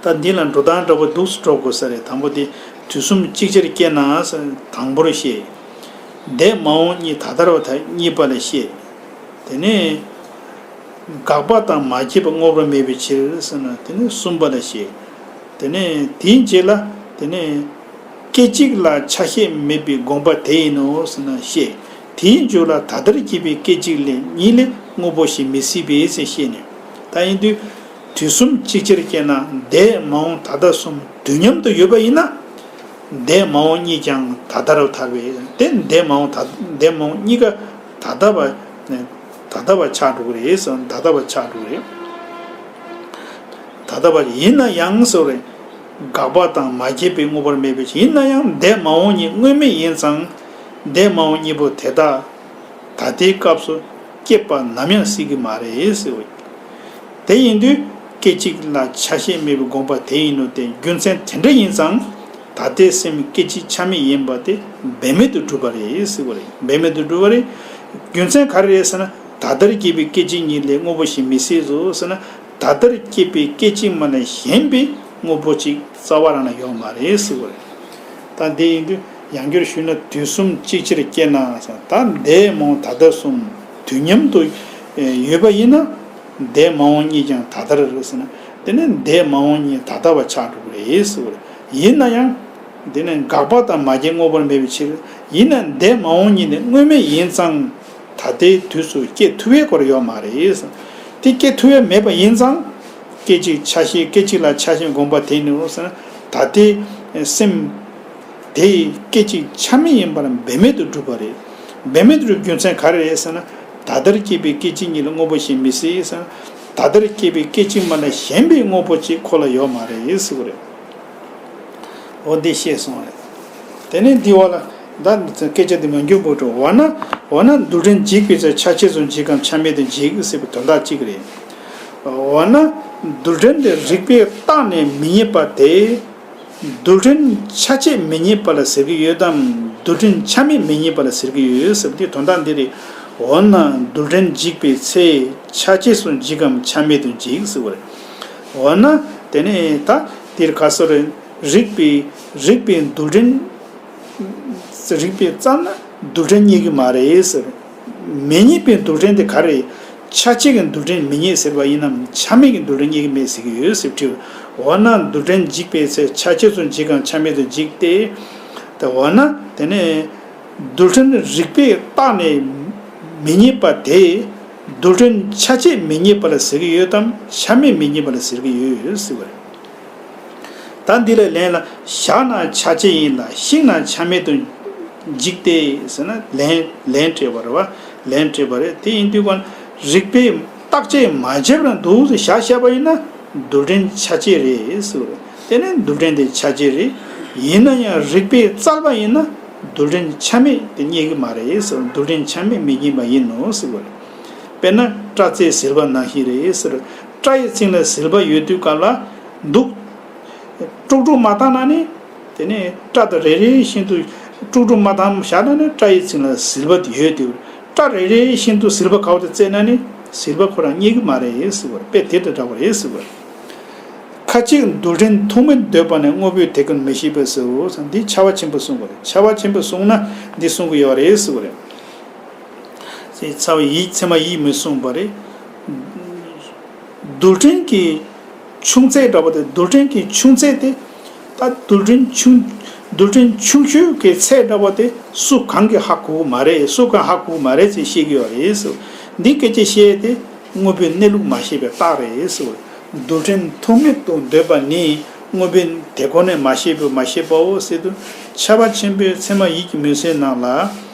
ད་འདི་ལ་འགྲོ་སྟངས་འདྲ་པོ་འདུག་སེ་འགྲོ་དགོས་ས་རེད། དང་པོ་དེ་དུས་གསུམ་གཅིག་ཅར་སྐྱེས་ན་ཟེར་དང་པོར་བཤད། འདས་མ་འོངས་གཉིས་ད་ལྟ་རུ་ཐར་གཉིས་པ་ལ་བཤད། དེ་ནས། འགག་པ་དང་མ་སྐྱེས་པ་དངོས་པོར་མེད་པའི་ཕྱིར་ཟེར་ན་དེ་ནི་གསུམ་པ་ལ་བཤད། དེ་ནས་དེའི་རྗེས་ལ་དེ་ནས་སྐད་ཅིག་ལ་ཆ་ཤས་མེད་པའི་དགོངས་པ་དེ་ཡིན་ནོ་ཟེར་ན་བཤད། དེའི་མཇུག་ལ་ད་ལྟར་སྐྱེས་པའི་སྐད་ཅིག་ལས་གཉིས་ལས་དངོས་པོ་ཞིག་མི་སྲིད་པས་ཟེར་བཤད་ནས། ད་ཡིན་དུས་དུས་གསུམ་གཅིག་ཅར་སྐྱེས་ན་འདས་མ་འོངས་ད་ལྟ་གསུམ་དུས་མཉམ་དུ་ཡོད་པ་ཡིན་ན། འདས་མ་འོངས་གཉིས་ཀྱང་ད་ལྟ་རུ་ཐར་བས་དེ་འདས་མ་འོངས་ད་འདས་མ་འོངས་གཉིས་ཀ་ད་ལྟ་བ་ནས་ད་ལྟ་བ་ཆགས་འགྲོ་གི་རེད་ཟེར། ད་ལྟ་བ་ཆགས་འགྲོ་གི་རེད། ད་ལྟ་བ་ཡིན་ན་ཡང་ཟེར་བ་རེད། འགག་པ་དང་མ་སྐྱེས་པའི་དངོས་པོར་མེད་པའི་ཕྱིར། ཡིན་ན་ཡང་འདས་མ་འོངས་གཉིས་དངོས་མེད་ཡིན་ཙང་འདས་མ་འོངས་གཉིས་པོ་དེ་དག་ད་ལྟའི་སྐབས་སུ་སྐྱེས་པ་ནམ་ཡང་སྲིད་ཀྱི་མ་རེད་ཟེར་བ། དེ་ཡིན་དུས་སྐད་ཅིག་ལ་ཆ་ཤས་མེད་པའི་དགོངས་པ་དེ་ཡིན་ནོ་སྟེ། རྒྱུ་མཚན་དེ་འདྲ་ཡིན་ཙང་ད་ལྟའི་སེམས་སྐད་ཅིག་ཆ་མེད་ཡིན་པ་དེ་འབད་མེད་དུ་གྲུབ་པ་རེད་ཟེར་བ་རེད། འབད་མེད་དུ་གྲུབ་པ་རེད། རྒྱུ་མཚན་ག་རེ་རེད་ཟེར་ན། ད་ལྟར་སྐྱེས་པའི་སྐད་ཅིག་ཉིད་ལས་དངོས་པོ་ཞིག་མི་སྲིད་ཟེར་ན། ད་ལྟར་སྐྱེས་པའི་སྐད་ཅིག་མ་ལས་གཞན་པའི་དངོས་པོ་ཅིག་རྩ་བ་རང་ལ་ཡོད་མ་རེད་ཟེར་བ་རེད། ད་འདི་ཡིན་དུས་ཡང་བསྐྱར་ཞུས་ན་དུས་གསུམ་གཅིག་ཅར་སྐྱེས་ན་ཟེར། ད་འདས་མ་འོངས་ད་ལྟ་གསུམ་དུས་མཉམ་དུ་ཡོད་པ་ཡིན་ན། འདས་མ་འོངས་གཉིས་ཀྱང་ད་ལྟར་རེད་ཟེར་ན། དེ་ནི་འདས་མ་འོངས་གཉིས་ད་ལྟ་བ་ཆགས་འགྲོ་གི་རེད་ཟེར་བ་རེད། ཡིན་ན་ཡང་། དེ་ནི་འགག་པ་དང་མ་སྐྱེས་དངོས་པོར་མེད་པའི་ཕྱིར། ཡིན་ན་འདས་མ་འོངས་གཉིས་ནི་དངོས་མེད་ཡིན་ཙང་། ད་ལྟའི་དུས་སུ་སྐྱེ་ཐུབ་པའི་སྐོར་ཡོད་མ་རེད། དེ་སྐྱེ་ཐུབ་པ་མེད་པ་ཡིན་ཙང་། སྐད་ཅིག་ཆ་ཤས་སྐད་ཅིག་ལ་ཆ་ཤས་དགོངས་པ་དེ་ནི་རུང་ཟེར་ན། ད་ལྟའི་སེམས་དེ་སྐད་ཅིག་ཆ་མེད་ཡིན་པར་འབད་མེད་དུ་གྲུབ་པ་རེད། འབད་མེད་དུ་གྲུབ་རྒྱུ་མཚན་ག་རེ་རེད་ཟེར་ན། ད་ལྟར་སྐྱེས་པའི་སྐད་ཅིག་ཉིད་ལ་དངོས་པོ་ཞིག་མི་སྲིད་ཟེར་ན། ད་ལྟར་སྐྱེས་པའི་སྐད་ཅིག་མ་ལས་གཞན་པའི་དངོས་པོ་ཅིག་ཁོ་ལ་ཡོད་མ་རེད་ཟེར་བ་རེད། འོ་འདི་ཤེས་སོང་རེད། དེ་ནས་འདི་བ་ལ་ད་སྐད་ཆ་འདི་མ་འགྱུར་པོ་འགྲོ་འོ་ན། འོ་ན་རྡུལ་ཕྲན་འཇིག་པའི་ཚེ་ཆ་ཆེས་སུ་འཇིག་གམ་ཆ་མེད་དུ་འཇིག་ཟེར་བའི་དོན་དག་གཅིག་རེད། འོ་ན་རྡུལ་ཕྲན་དེ་རིགས་པས་བརྟགས་ནས་མི་རྙེད་པ་དེ། རྡུལ་ཕྲན་ཆ་ཆེས་མི་རྙེད་པ་ལ་ཟེར་གྱི་ཡོད་དམ། རྡུལ་ཕྲན་ཆ་མེད་མི་རྙེད་པ་ལ་ཟེར་གྱི་ཡོད་ཟེར་བ་དེ་དོན་དག་འདི་རེད། འོ་ན་རྡུལ་ཕྲན་འཇིག་པའི་ཚེ་ཆ་ཆེས་སུ་འཇིག་གམ་ཆ་མེད་དུ་འཇིག་ཟེར་བ་རེད། འོ་ན་དེ་ནས་ད་འདིར་ག་སོ་རེད། རིགས་པའི་རིགས་པའི་རྡུལ་ཕྲན། རིགས་པས་བརྩམས་ན་རྡུལ་ཕྲན་རྙེད་ཀྱི་མ་རེད་ཟེར། མི་རྙེད་པའི་རྡུལ་ཕྲན་དེ་ག་རེ། ཆ་གཅིག་གི་རྡུལ་ཕྲན་མི་རྙེད་ཟེར་བ་ཡིན་ནམ་ཆ་མེད་ཀྱི་རྡུལ་ཕྲན་རྙེད་ཀྱི་མེད་ཟེར་གྱི་ཡོད་ཟེར་དྲིས། འོ་ན་རྡུལ་ཕྲན་འཇིག་པའི་ཚེ་ཆ་གཅིག་སུ་འཇིག་གམ་ཆ་མེད་དུ་འཇིག་སྟེ། ད་འོ་ན་དེ་ནས་རྡུལ་ཕྲན་རིགས་པས་བརྟགས་ནས་མི་རྙེད་པ་དེ་རྡུལ་ཕྲན་ཆ་གཅིག་མི་རྙེད་པ་ལ་ཟེར་གྱི་ཡོད་དམ་ཆ་མེད་མི་རྙེད་པ་ལ་ཟེར་གྱི་ཡོད་ཟེར་བ་རེད། ད་འདི་ལ་ལན་ལ། བཞག་ན་ཆ་བྱད་ཡིན་ལ་བཤིག་ན་ཆ་མེད་དུ་འཇིག་སྟེ་ཟེར་ན་ལན་ལན་སྤྲད་པ་རེད་བ། ལན་སྤྲད་པ་རེད། དེ་ཡིན་དུས་ཀ་རིགས་པས་བརྟག་དཔྱད་མ་བྱས་པར་འདུག་ཟེར་བཞག་བཞག་པ་ཡིན་ན་རྡུལ་ཕྲན་ཆ་བྱད་རེད་ཟེར་བ་རེད། དེ་ནས་རྡུལ་ཕྲན་དེ་ཆ་བྱད་རེད། ཡིན་ན་ཡང་རིགས་པས་བཙལ་བ་ཡིན་ན་རྡུལ་ཕྲན་ཆ་མེད་དེ་རྙེད་ཀྱི་མ་རེད་ཟེར། རྡུལ་ཕྲན་ཆ་མེད་མི་རྙེད་པ་ཡིན་ནོ་ཟེར་བ་རེད། དཔེར་ན་སྐྲ་རྩེ་ཟིལ་པ་ནང་བཞིན་རེད་ཟེར། སྐྲ་ཡི་རྩེ་ལ་ཟིལ་པ་ཡོད་དུས་སྐབས་ལ་འདུག་དཀྲུག་དཀྲུག་མ་བཏང་ན་ནི། དེ་ནས་སྐྲ་དང་རེ་རེ་བཞིན་དུ་དཀྲུག་དཀྲུག་མ་བཏང་བཞག་ན་ནི་སྐྲ་ཡི་རྩེ་ལ་ཟིལ་པ་དེ་ཡོད་དེ། སྐྲ་རེ་རེ་བཞིན་དུ་ཟིལ་པ་ག་བ་དེ་བཙལ་ན་ནི་ཟིལ་པ་ཁོ་རང་རྙེད་ཀྱི་མ་རེད་ཟེར་བ་རེད། དཔེ་དེ་དང་འདྲ་བ་རེད་ཟེར་བ་རེད། ཁ་ཅིག་རྡུལ་ཕྲན་ཐུག་མེད་འདོད་པ་ནི་དངོས་པོའི་དེ་ཀུན་མི་ཤེས་པས་ཟེར། འོ་ཙང་འདི་ཕྱྭ་པ་ཆེན་པོས་གསུངས་པ་རེད། ཕྱྭ་པ་ཆེན་པོས་གསུངས་ན་འདི་གསུང་གི་ཡོད་རེད་ཟེར་བ་རེད། ཚེ་ཚ་བ་ཡིད་ཚད་མ་ཡིད་མི་གསུངས་པ་རེད། རྡུལ་ཕྲན་གྱི་ཆུང་ཚད་འདྲ་བོ་དེ། རྡུལ་ཕྲན་གྱི་ཆུང་ཚད་དེ། ད་རྡུལ་ཕྲན་ཆུང་། རྡུལ་ཕྲན་ཆུང་ཤོས་ཀྱི་ཚད་འདྲ་བོ་དེ་སུ་གང་གིས་ཧ་གོ་གི་མ་རེད། སུ་གང་ཧ་གོ་གི་མ་རེད་ཅེས་བཤད་ཀྱི་ཡོད་རེད་ཟེར། འདི་སྐད་ཆ་བཤད་དེ་དངོས་པོའི་གནས་ལུགས་མ་ཤེས་པའི་རྟགས་རེད་ཟེར། རྡུལ་ཕྲན་ཐུག་མེད་དུ་འདོད་པ་ནི་དངོས་པོའི་དེ་ཀུན་ནས་མ་ཤེས་པའི་མ་ཤེས་པའོ་ཟེར་དུས། ཕྱྭ་པ་ཆེན་པོའི་ཚད་མ་ཡིད་ཀྱི་མུན་སེལ་ནང་ལ།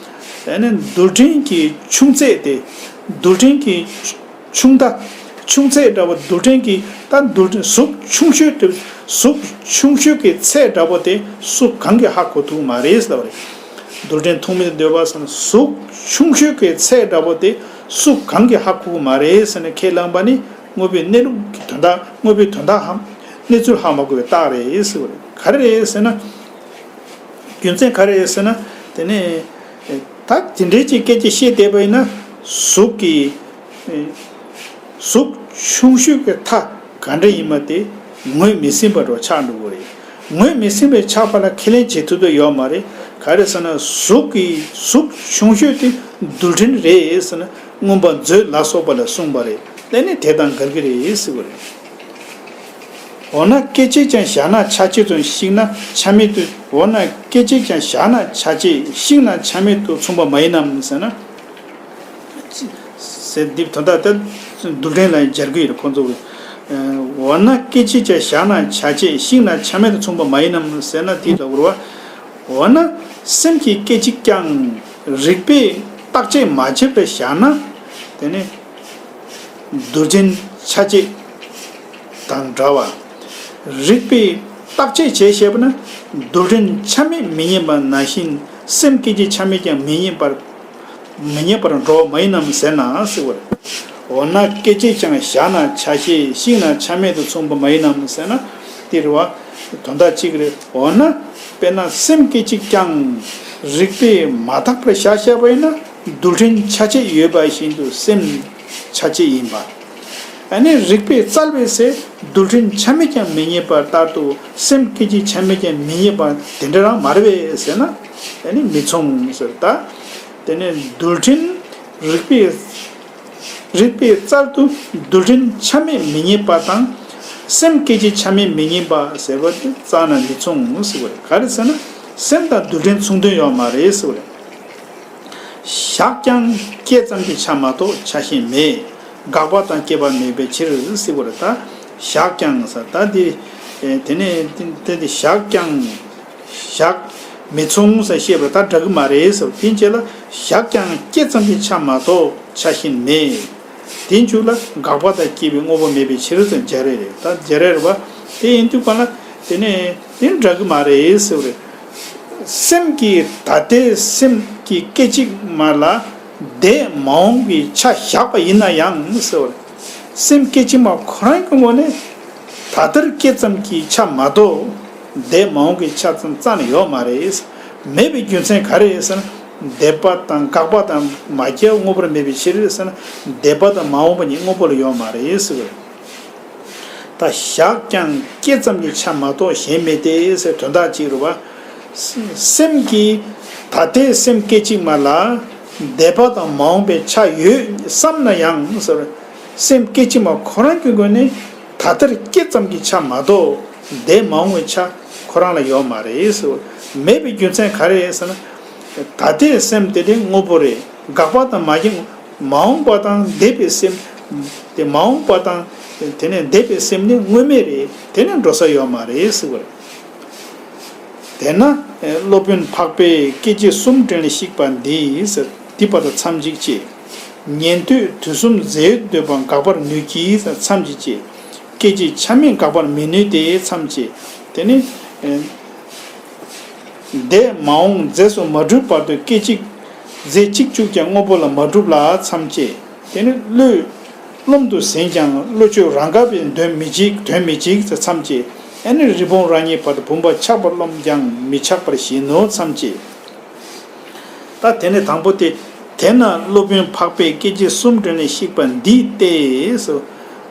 ཨ་ནི་རྡུལ་ཕྲན་གྱི་ཆུང་ཚད་དེ། རྡུལ་ཕྲན་གྱི་ཆུང་མཐའ། ཆུང་ཚད་འདྲ་བོ། རྡུལ་ཕྲན་གྱི་ད་རྡུལ་ཕྲན་གཟུགས་ཆུང་ཤོས་དེ། གཟུགས་ཆུང་ཤོས་ཀྱི་ཚད་འདྲ་བོ་དེ་སུ་གང་གིས་ཧ་གོ་ཐུབ་མ་རེད་ཟེར་བ་རེད། རྡུལ་ཕྲན་ཐུག་མེད་འདོད་པ་ཟེར་ན་གཟུགས་ཆུང་ཤོས་ཀྱི་ཚད་འདྲ་བོ་དེ་སུ་གང་གིས་ཧ་གོ་མ་རེད་ཟེར་ནས་ཁས་བླངས་པ་ནི་དངོས་པོའི་གནས་ལུགས་ཀྱི་དོན་དག། དངོས་པོའི་དོན་དག་ཧ། གནས་ཚུལ་ཧ་མ་གོ་བའི་རྟགས་རེད་ཟེར་བ་རེད། ག་རེ་རེད་ཟེར་ན། རྒྱུ་མཚན་ག་རེ་རེད་ཟེར་ན། དེ་ནས་ད་དེ་འདྲའི་ཅིག་སྐད་ཆ་བཤད་བསྡད་པ་ཡིན་ན་གཟུགས་ཀྱི། གཟུགས་ཆུང་ཤོས་ཀྱི་མཐའ་ག་འདྲ་ཡིན་པ་དེ་ངོས་མི་ཟིན་པ་འདྲ་ཆགས་འགྲོ་གི་རེད། ངོས་མི་ཟིན་པའི་ཆགས་པ་ལ་ཁས་ལེན་བྱེད་ཐུབ་ཐབས་ཡོད་མ་རེད། ག་རེ་ཟེར་ན་གཟུགས་ཀྱི། གཟུགས་ཆུང་ཤོས་དེ་རྡུལ་ཕྲན་རེད་ཟེར་ན་མངོན་པ་མཛོད་ལ་སོགས་པ་ལ་གསུངས་པ་རེད། དེ་ནི་དེ་དང་འགལ་གྱི་རེད་ཟེར་བ་རེད། འོ་ན་སྐད་ཅིག་ཀྱང་བཞག་ན་ཆ་བྱད་དུ་བཤིག་ན་ཆ་མེད་དུ། འོ་ན་སྐད་ཅིག་ཀྱང་བཞག་ན་ཆ་བྱད། བཤིག་ན་ཆ་མེད་དུ་མཚུངས་པ་མ་ཡིན་ནམ་ཟེར་ན། ཟེར་འདི་དོན་དག་དེ་རྡུལ་ཕྲན་ལ་སྦྱར་གྱི་ཡོད་ཁོང་ཚོ། འོ་ན་སྐད་ཅིག་ཀྱང་བཞག་ན་ཆ་བྱད། བཤིག་ན་ཆ་མེད་དུ་མཚུངས་པ་མ་ཡིན་ནམ་ཟེར་ན་དེ་ལ་འོ་ར་བ། འོ་ན་སེམས་ཀྱི་སྐད་ཅིག་ཀྱང་རིགས་པས་བརྟག་དཔྱད་མ་བྱས་པར་བཞག་ན། དེ་ནི། རྡུལ་ཕྲན་ཆ་བྱད་དང་འདྲ་བ། རིགས་པས་བརྟག་དཔྱད་བྱས་བཤད་པ་ན་རྡུལ་ཕྲན་ཆ་མེད་མི་རྙེད་པ་ནང་བཞིན་སེམས་སྐད་ཅིག་ཆ་མེད་ཀྱང་མི་རྙེད་པར། མི་རྙེད་པར་འགྲོ་བ་མ་ཡིན་ནམ་ཟེར་ན་ཟེར་བ་རེད། འོ་ན་སྐད་ཅིག་ཀྱང་བཞག་ན་ཆ་བྱད། བཤིག་ན་ཆ་མེད་དུ་མཚུངས་པ་མ་ཡིན་ནམ་ཟེར་ན་དེ་རེད་བ། དོན་དག་གཅིག་རེད། འོ་ན་དཔེར་ན་སེམས་སྐད་ཅིག་ཀྱང་རིགས་པས་མ་བརྟགས་པར་བཞག་བཞག་པ་ཡིན་ན་རྡུལ་ཕྲན་ཆ་བྱད་ཡོད་པ་བཞིན་དུ་སེམས་ཆ་བྱད་ཡིན་པ། ཨ་ནི་རིགས་པས་བཙལ་བའི་ཚེ་རྡུལ་ཕྲན་ཆ་མེད་ཀྱང་མི་རྙེད་པ་ལྟར་དུ་སེམས་སྐད་ཅིག་ཆ་མེད་ཀྱང་མི་རྙེད་པ་དེ་འདྲ་རང་མ་རེད་པས་ཟེར་ན། ཨ་ནི་མི་མཚུངས་ཟེར། ད་དེ་ནས་རྡུལ་ཕྲན་རིགས་པས། རིགས་པས་བཙལ་དུ་རྡུལ་ཕྲན་ཆ་མེད་མི་རྙེད་པ་དང་། སེམས་སྐད་ཅིག་ཆ་མེད་མི་རྙེད་པ་ཟེར་བ་དེ་རྩ་ནས་མི་མཚུངས་ཟེར་བ་རེད། ག་རེ་ཟེར་ན་སེམས་དང་རྡུལ་ཕྲན་མཚུངས་དོན་ཡོད་མ་རེད་ཟེར་བ་རེད། བཞག་ཀྱང་སྐད་ཙམ་གྱི་ཆ་མ་གཏོགས་ཆ་ཤེས་མེད། དགག་པ་དང་སྐྱེས་པ་མེད་པའི་ཕྱིར་ཟེར་བ་རེད། ད་བཞག་ཀྱང་ཟེར་ད་དེ། དེ་ནས་དེ་དེ་བཞག་ཀྱང་། བཞག་མི་མཚུངས་ཟེར་བཤད་པ་ད་འདྲ་གི་མ་རེད་ཟེར། དེ་རྗེས་ལ་བཞག་ཀྱང་སྐད་ཙམ་གྱི་ཆ་མ་གཏོགས་ཆ་ཤེས་མེད། དེ་མཇུག་ལ་དགག་པ་དང་སྐྱེས་པའི་དངོས་པོ་མེད་པའི་ཕྱིར་ཟེར་སྦྱར་རེ་རེད། ད་སྦྱར་རེ་རེད་བ། དེ་ཡིན་དུས་གང་ལ་དེ་ནས་དེ་འདྲ་གི་མ་རེད་ཟེར་བ་རེད། སེམས་ཀྱིས་ད་ལྟའི་སེམས་ཀྱི་སྐད་ཅིག་མ་ལ་འདས་མ་འོངས་ཀྱི་ཆ་བཞག་པ་ཡིན་ན་ཡང་ཟེར་བ་རེད། སེམས་སྐད་ཅིག་མ་ཁོ་རང་གི་ངོས་ནས་ད་ལྟར་སྐད་ཙམ་གྱི་ཆ་མ་གཏོགས་འདས་མ་འོངས་ཀྱི་ཆ་ཙམ་རྩ་ནས་ཡོད་མ་རེད། མེད་པའི་རྒྱུ་མཚན་ག་རེ་རེད་ཟེར་ན། འདས་པ་དང་དགག་པ་དང་མ་སྐྱེས་དངོས་པོར་མེད་པའི་ཕྱིར་ཟེར་ན། འདས་པ་དང་མ་འོངས་པ་གཉིས་དངོས་པོ་ལ་ཡོད་མ་རེད་ཟེར་བ་རེད། ད་བཞག་ཀྱང་སྐད་ཙམ་གྱི་ཆ་མ་གཏོགས་གཞན་མེད་དེ་ཟེར་དོན་དག་ཅིག་རེད་བ། སེམས་ཀྱིས་ད་ལྟའི་སེམས་སྐད་ཅིག་མ་ལ་འདས་པ་དང་མ་འོངས་པའི་ཆ་ཡོད་བསམ་ན་ཡང་ཟེར། སེམས་སྐད་ཅིག་མ་ཁོ་རང་གི་ངོས་ནས་ད་ལྟར་སྐད་ཙམ་གྱི་ཆ་མ་གཏོགས་འདས་མ་འོངས་པའི་ཆ་ཁོ་རང་ལ་ཡོད་མ་རེད་ཟེར། མེད་པའི་རྒྱུ་མཚན་ག་རེ་རེད་ཟེར་ན། ད་ལྟའི་སེམས་དེ་དེ་དངོས་པོ་རེད། དགག་པ་དང་མ་སྐྱེས་མ་འོངས་པ་དང་འདས་པའི་སེམས། དེ་མ་འོངས་པ་དང་དེ་ནས་འདས་པའི་སེམས་ནི་དངོས་མེད་རེད། དེ་ནི་འགྲོ་ས་ཡོད་མ་རེད་ཟེར་བ་རེད། དེས་ན་སློབ་དཔོན་འཕགས་པས་སྐད་ཅིག་གསུམ་དྲན་ལས་ཤིག་པ་འདིས། འདི་བར་དུ་མཚམས་གཅིག་བཅད། ཉན་ཐོས་དུས་གསུམ་རྫས་ཡོད་འདོད་པ་འགག་པར་ནུས་ཀྱི། མཚམས་གཅིག་བཅད། སྐད་ཅིག་ཆ་མེད་འགག་པར་མི་ནུས་ཏེ། མཚམས་བཅད། དེ་ནི། འདས་མ་འོངས་རྫས་སུ་མ་གྲུབ་བར་དུ་སྐད་ཅིག་རྫས་གཅིག་གཅིག་ཀྱང་དངོས་པོ་ལ་མ་གྲུབ་ལ། མཚམས་བཅད། དེ་ནི་བློས་རློམ་དུ་ཟིན་ཀྱང་བློ་ཆོས་རང་དགའ་བས་དོན་མི་འཇིག་དོན་མི་འཇིག་མཚམས་བཅད། ཨ་ནི་རི་བོང་རྭ་གཉིས་བར་དུ་བུམ་པ་ཆགས་པར་རློམ་ཀྱང་མི་ཆགས་པར་བཞིན་ནོ། མཚམས་བཅད། ད་དེ་ནི་དང་པོ་སྟེ། དེས་ན་སློབ་དཔོན་འཕགས་པས་སྐད་ཅིག་གསུམ་དྲན་ལས་ཤིག་པ་འདིས་ཏེ།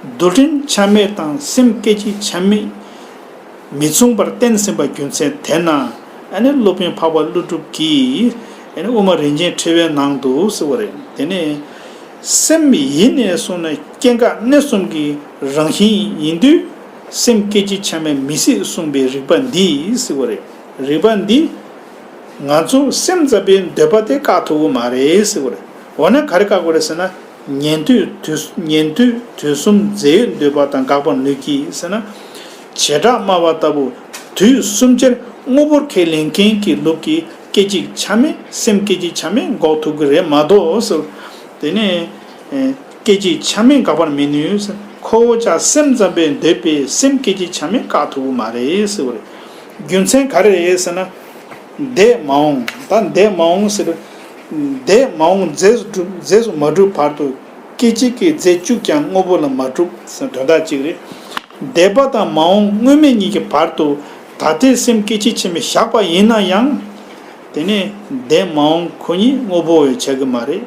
རྡུལ་ཕྲན་ཆ་མེད་དང་སེམས་སྐད་ཅིག་ཆ་མེད་མི་མཚུངས་པར་བསྟན་ཟིན་པ་རྒྱུ་མཚན་དེས་ན། ཨ་ནི་སློབ་དཔོན་འཕགས་པ་ཀླུ་སྒྲུབ་ཀྱིས་ཨ་ནི་དབུ་མ་རིན་ཆེན་ཕྲེང་བའི་ནང་དུ་ཟེར་བ་རེད། དེ་ནས་སེམས་ཡིད་ནས་གསུངས་ན་སྐྱེ་འགག་གནས་གསུམ་གྱི་རང་བཞིན་ཡིན་དུས་སེམས་སྐད་ཅིག་ཆ་མེད་མི་སྲིད་གསུངས་པའི་རིགས་པ་འདིས་ཟེར་བ་རེད། རིགས་པ་འདིས་ང་ཚོ་སེམས་ཙམ་པའི་འདོད་པ་དེ་བཀག་ཐུབ་ཀྱི་མ་རེད་ཟེར་བ་རེད། འོ་ན་ག་རེ་བཀག་དགོས་རེད་ཟེར་ན། ཉན་ཐོས་དུས་ཉན་ཐོས་དུས་གསུམ་རྫས་ཡོད་འདོད་པ་དང་འགག་པར་ནུས་ཀྱི་ཟེར་ན། བྱེ་བྲག་སྨྲ་བ་ལྟ་བུ་དུས་གསུམ་ཆར་དངོས་པོར་ཁས་ལེན་མཁན་གྱི་ལུགས་ཀྱིས་སྐད་ཅིག་ཆ་མེད་སེམས་སྐད་ཅིག་ཆ་མེད་འགོག་ཐུབ་ཀྱི་རེད་མ་གཏོགས་ཟེར། དེ་ནས་སྐད་ཅིག་ཆ་མེད་འགག་པར་མི་ནུས་ཟེར། ཁོ་བོ་ཅག་སེམས་ཙམ་པས་འདོད་པའི་སེམས་སྐད་ཅིག་ཆ་མེད་བཀག་ཐུབ་ཀྱི་མ་རེད་ཟེར་བ་རེད། རྒྱུ་མཚན་ག་རེ་རེད་ཟེར་ན། འདས་མ་འོངས། ད་འདས་མ་འོངས་ཟེར། འདས་མ་འོངས་རྫས་སུ་གྲུབ་རྫས་སུ་མ་གྲུབ་བར་དུ་སྐད་ཅིག་གི་རྫས་གཅིག་ཀྱང་དངོས་པོ་ལ་མ་གྲུབ་ཟེར་དོན་དག་གཅིག་རེད། འདས་པ་དང་མ་འོངས་སྔོན་མེད་གཉིས་ཀྱི་བར་དུ་ད་ལྟའི་སེམས་སྐད་ཅིག་ཆ་མེད་བཞག་པ་ཡིན་ན་ཡང་། དེ་ནས་འདས་མ་འོངས་ཁོ་གཉིས་དངོས་པོ་ཡང་ཆགས་ཀྱི་མ་རེད།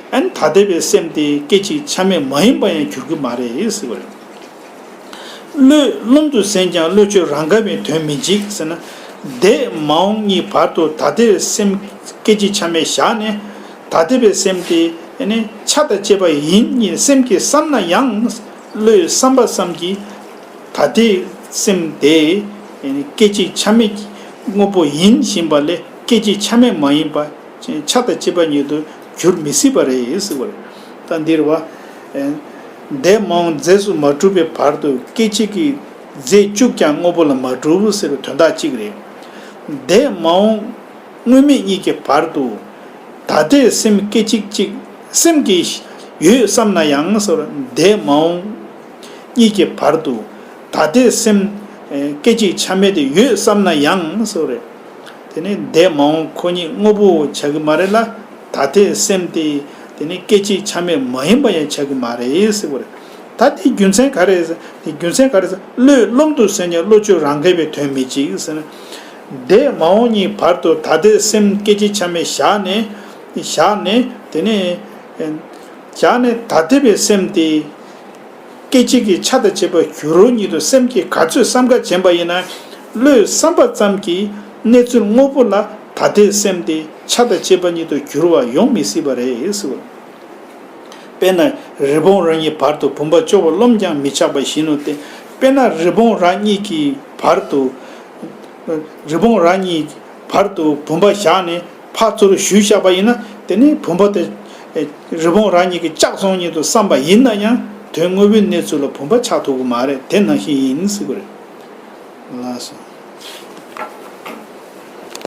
ཨ་ནི་ད་ལྟའི་བའི་སེམས་དེ་སྐད་ཅིག་ཆ་མེད་མ་ཡིན་པ་ཡང་འགྱུར་གྱི་མ་རེད་ཟེར་བ་རེད། བློས་རློམ་དུ་ཟིན་ཀྱང་བློ་ཆོས་རང་དགའ་བས་དོན་མི་འཇིག་ཟེར་ན། འདས་མ་འོངས་གཉིས་བར་དུ་ད་ལྟའི་སེམས་སྐད་ཅིག་ཆ་མེད་བཞག་ནས། ད་ལྟའི་བའི་སེམས་དེ་ནི་ཆ་དང་བཅས་པ་ཡིན་ཉིད་སེམས་ཀྱིས་བསམ་ན་ཡང་། བློས་བསམ་པ་ཙམ་གྱིས་ད་ལྟའི་སེམས་དེ་སྐད་ཅིག་ཆ་མེད་དངོས་པོ་ཡིན་བཞིན་པ་ལས་སྐད་ཅིག་ཆ་མེད་མ་ཡིན་པ། ཆ་དང་བཅས་པ་ཉིད་དུ་འགྱུར་མི་སྲིད་པ་རེད་ཟེར་བ་རེད། ད་འདིར་བ། འདས་མ་འོངས་རྫས་སུ་མ་གྲུབ་པའི་བར་དུ་སྐད་ཅིག་གི་རྫས་གཅིག་ཀྱང་དངོས་པོ་ལ་མ་གྲུབ་ཟེར་བའི་དོན་དག་གཅིག་རེད། འདས་མ་འོངས་སྔོན་མེད་གཉིས་ཀྱི་བར་དུ་ད་ལྟའི་སེམས་སྐད་ཅིག་གཅིག་སེམས་ཀྱིས་ཡོད་བསམ་ན་ཡང་ཟེར། འདས་མ་འོངས་གཉིས་ཀྱི་བར་དུ་ད་ལྟའི་སེམས་སྐད་ཅིག་ཆ་མེད་དེ་ཡོད་བསམ་ན་ཡང་ཟེར། དེ་ནི་འདས་མ་འོངས་ཁོ་གཉིས་དངོས་པོ་ཆགས་ཀྱི་མ་རེད་ལ། ད་ལྟའི་སེམས་དེ་དེ་ནི་སྐད་ཅིག་ཆ་མེད་མ་ཡིན་པ་ཡང་ཆགས་ཀྱི་མ་རེད་ཟེར་བ་རེད། ད་དེའི་རྒྱུ་མཚན་ག་རེ་རེད་ཟེར། དེའི་རྒྱུ་མཚན་ག་རེ་ཟེར། བློས་རློམ་དུ་ཟིན་ཀྱང་བློ་ཆོས་རང་དགའ་བས་དོན་མི་འཇིག་ཟེར་ན། འདས་མ་འོངས་གཉིས་བར་དུ་ད་ལྟའི་སེམས་སྐད་ཅིག་ཆ་མེད་བཞག་ནས། བཞག་ནས་དེ་ནི། བཞག་ནས་ད་ལྟའི་བའི་སེམས་དེ། སྐད་ཅིག་གི་ཆ་དང་བཅས་པ་འགྱུར་བ་ཉིད་དུ་སེམས་ཀྱིས་ག་ཚོད་བསམ་དཀའ་བྱས་པ་ཡིན་ན། བློས་བསམ་པ་ཙམ་གྱིས་གནས་ཚུལ་དངོས་པོ་ལ་ད་ལྟའི་སེམས་དེ་ཆ་དང་བཅས་པ་ཉིད་དུ་འགྱུར་བ་ཡོང་མི་སྲིད་པ་རེད་ཟེར་བ། དཔེར་ན་རི་བོང་རྭ་གཉིས་བར་དུ་བུམ་པ་ཅོག་པ་རློམ་ཀྱང་མི་ཆགས་པ་བཞིན་ནོ་སྟེ། དཔེར་ན་རི་བོང་རྭ་གཉིས་ཀྱི་བར་དུ། རི་བོང་རྭ་གཉིས་བར་དུ་བུམ་པ་བཞག་ནས་ཕར་ཚུར་གཞུས་བཞག་པ་ཡིན་ན། དེ་ནི་བུམ་པ་དེ་རི་བོང་རྭ་གཉིས་ཀྱིས་བཅག་སོང་ཉིད་དུ་བསམ་པ་ཡིན་ན་ཡང་དོན་དངོས་པོའི་གནས་ཚུལ་ལ་བུམ་པ་ཆགས་ཐུབ་ཀྱི་མ་རེད། དེ་ནང་བཞིན་ཡིན་ཟེར་གྱི་རེད། ལགས་སོ།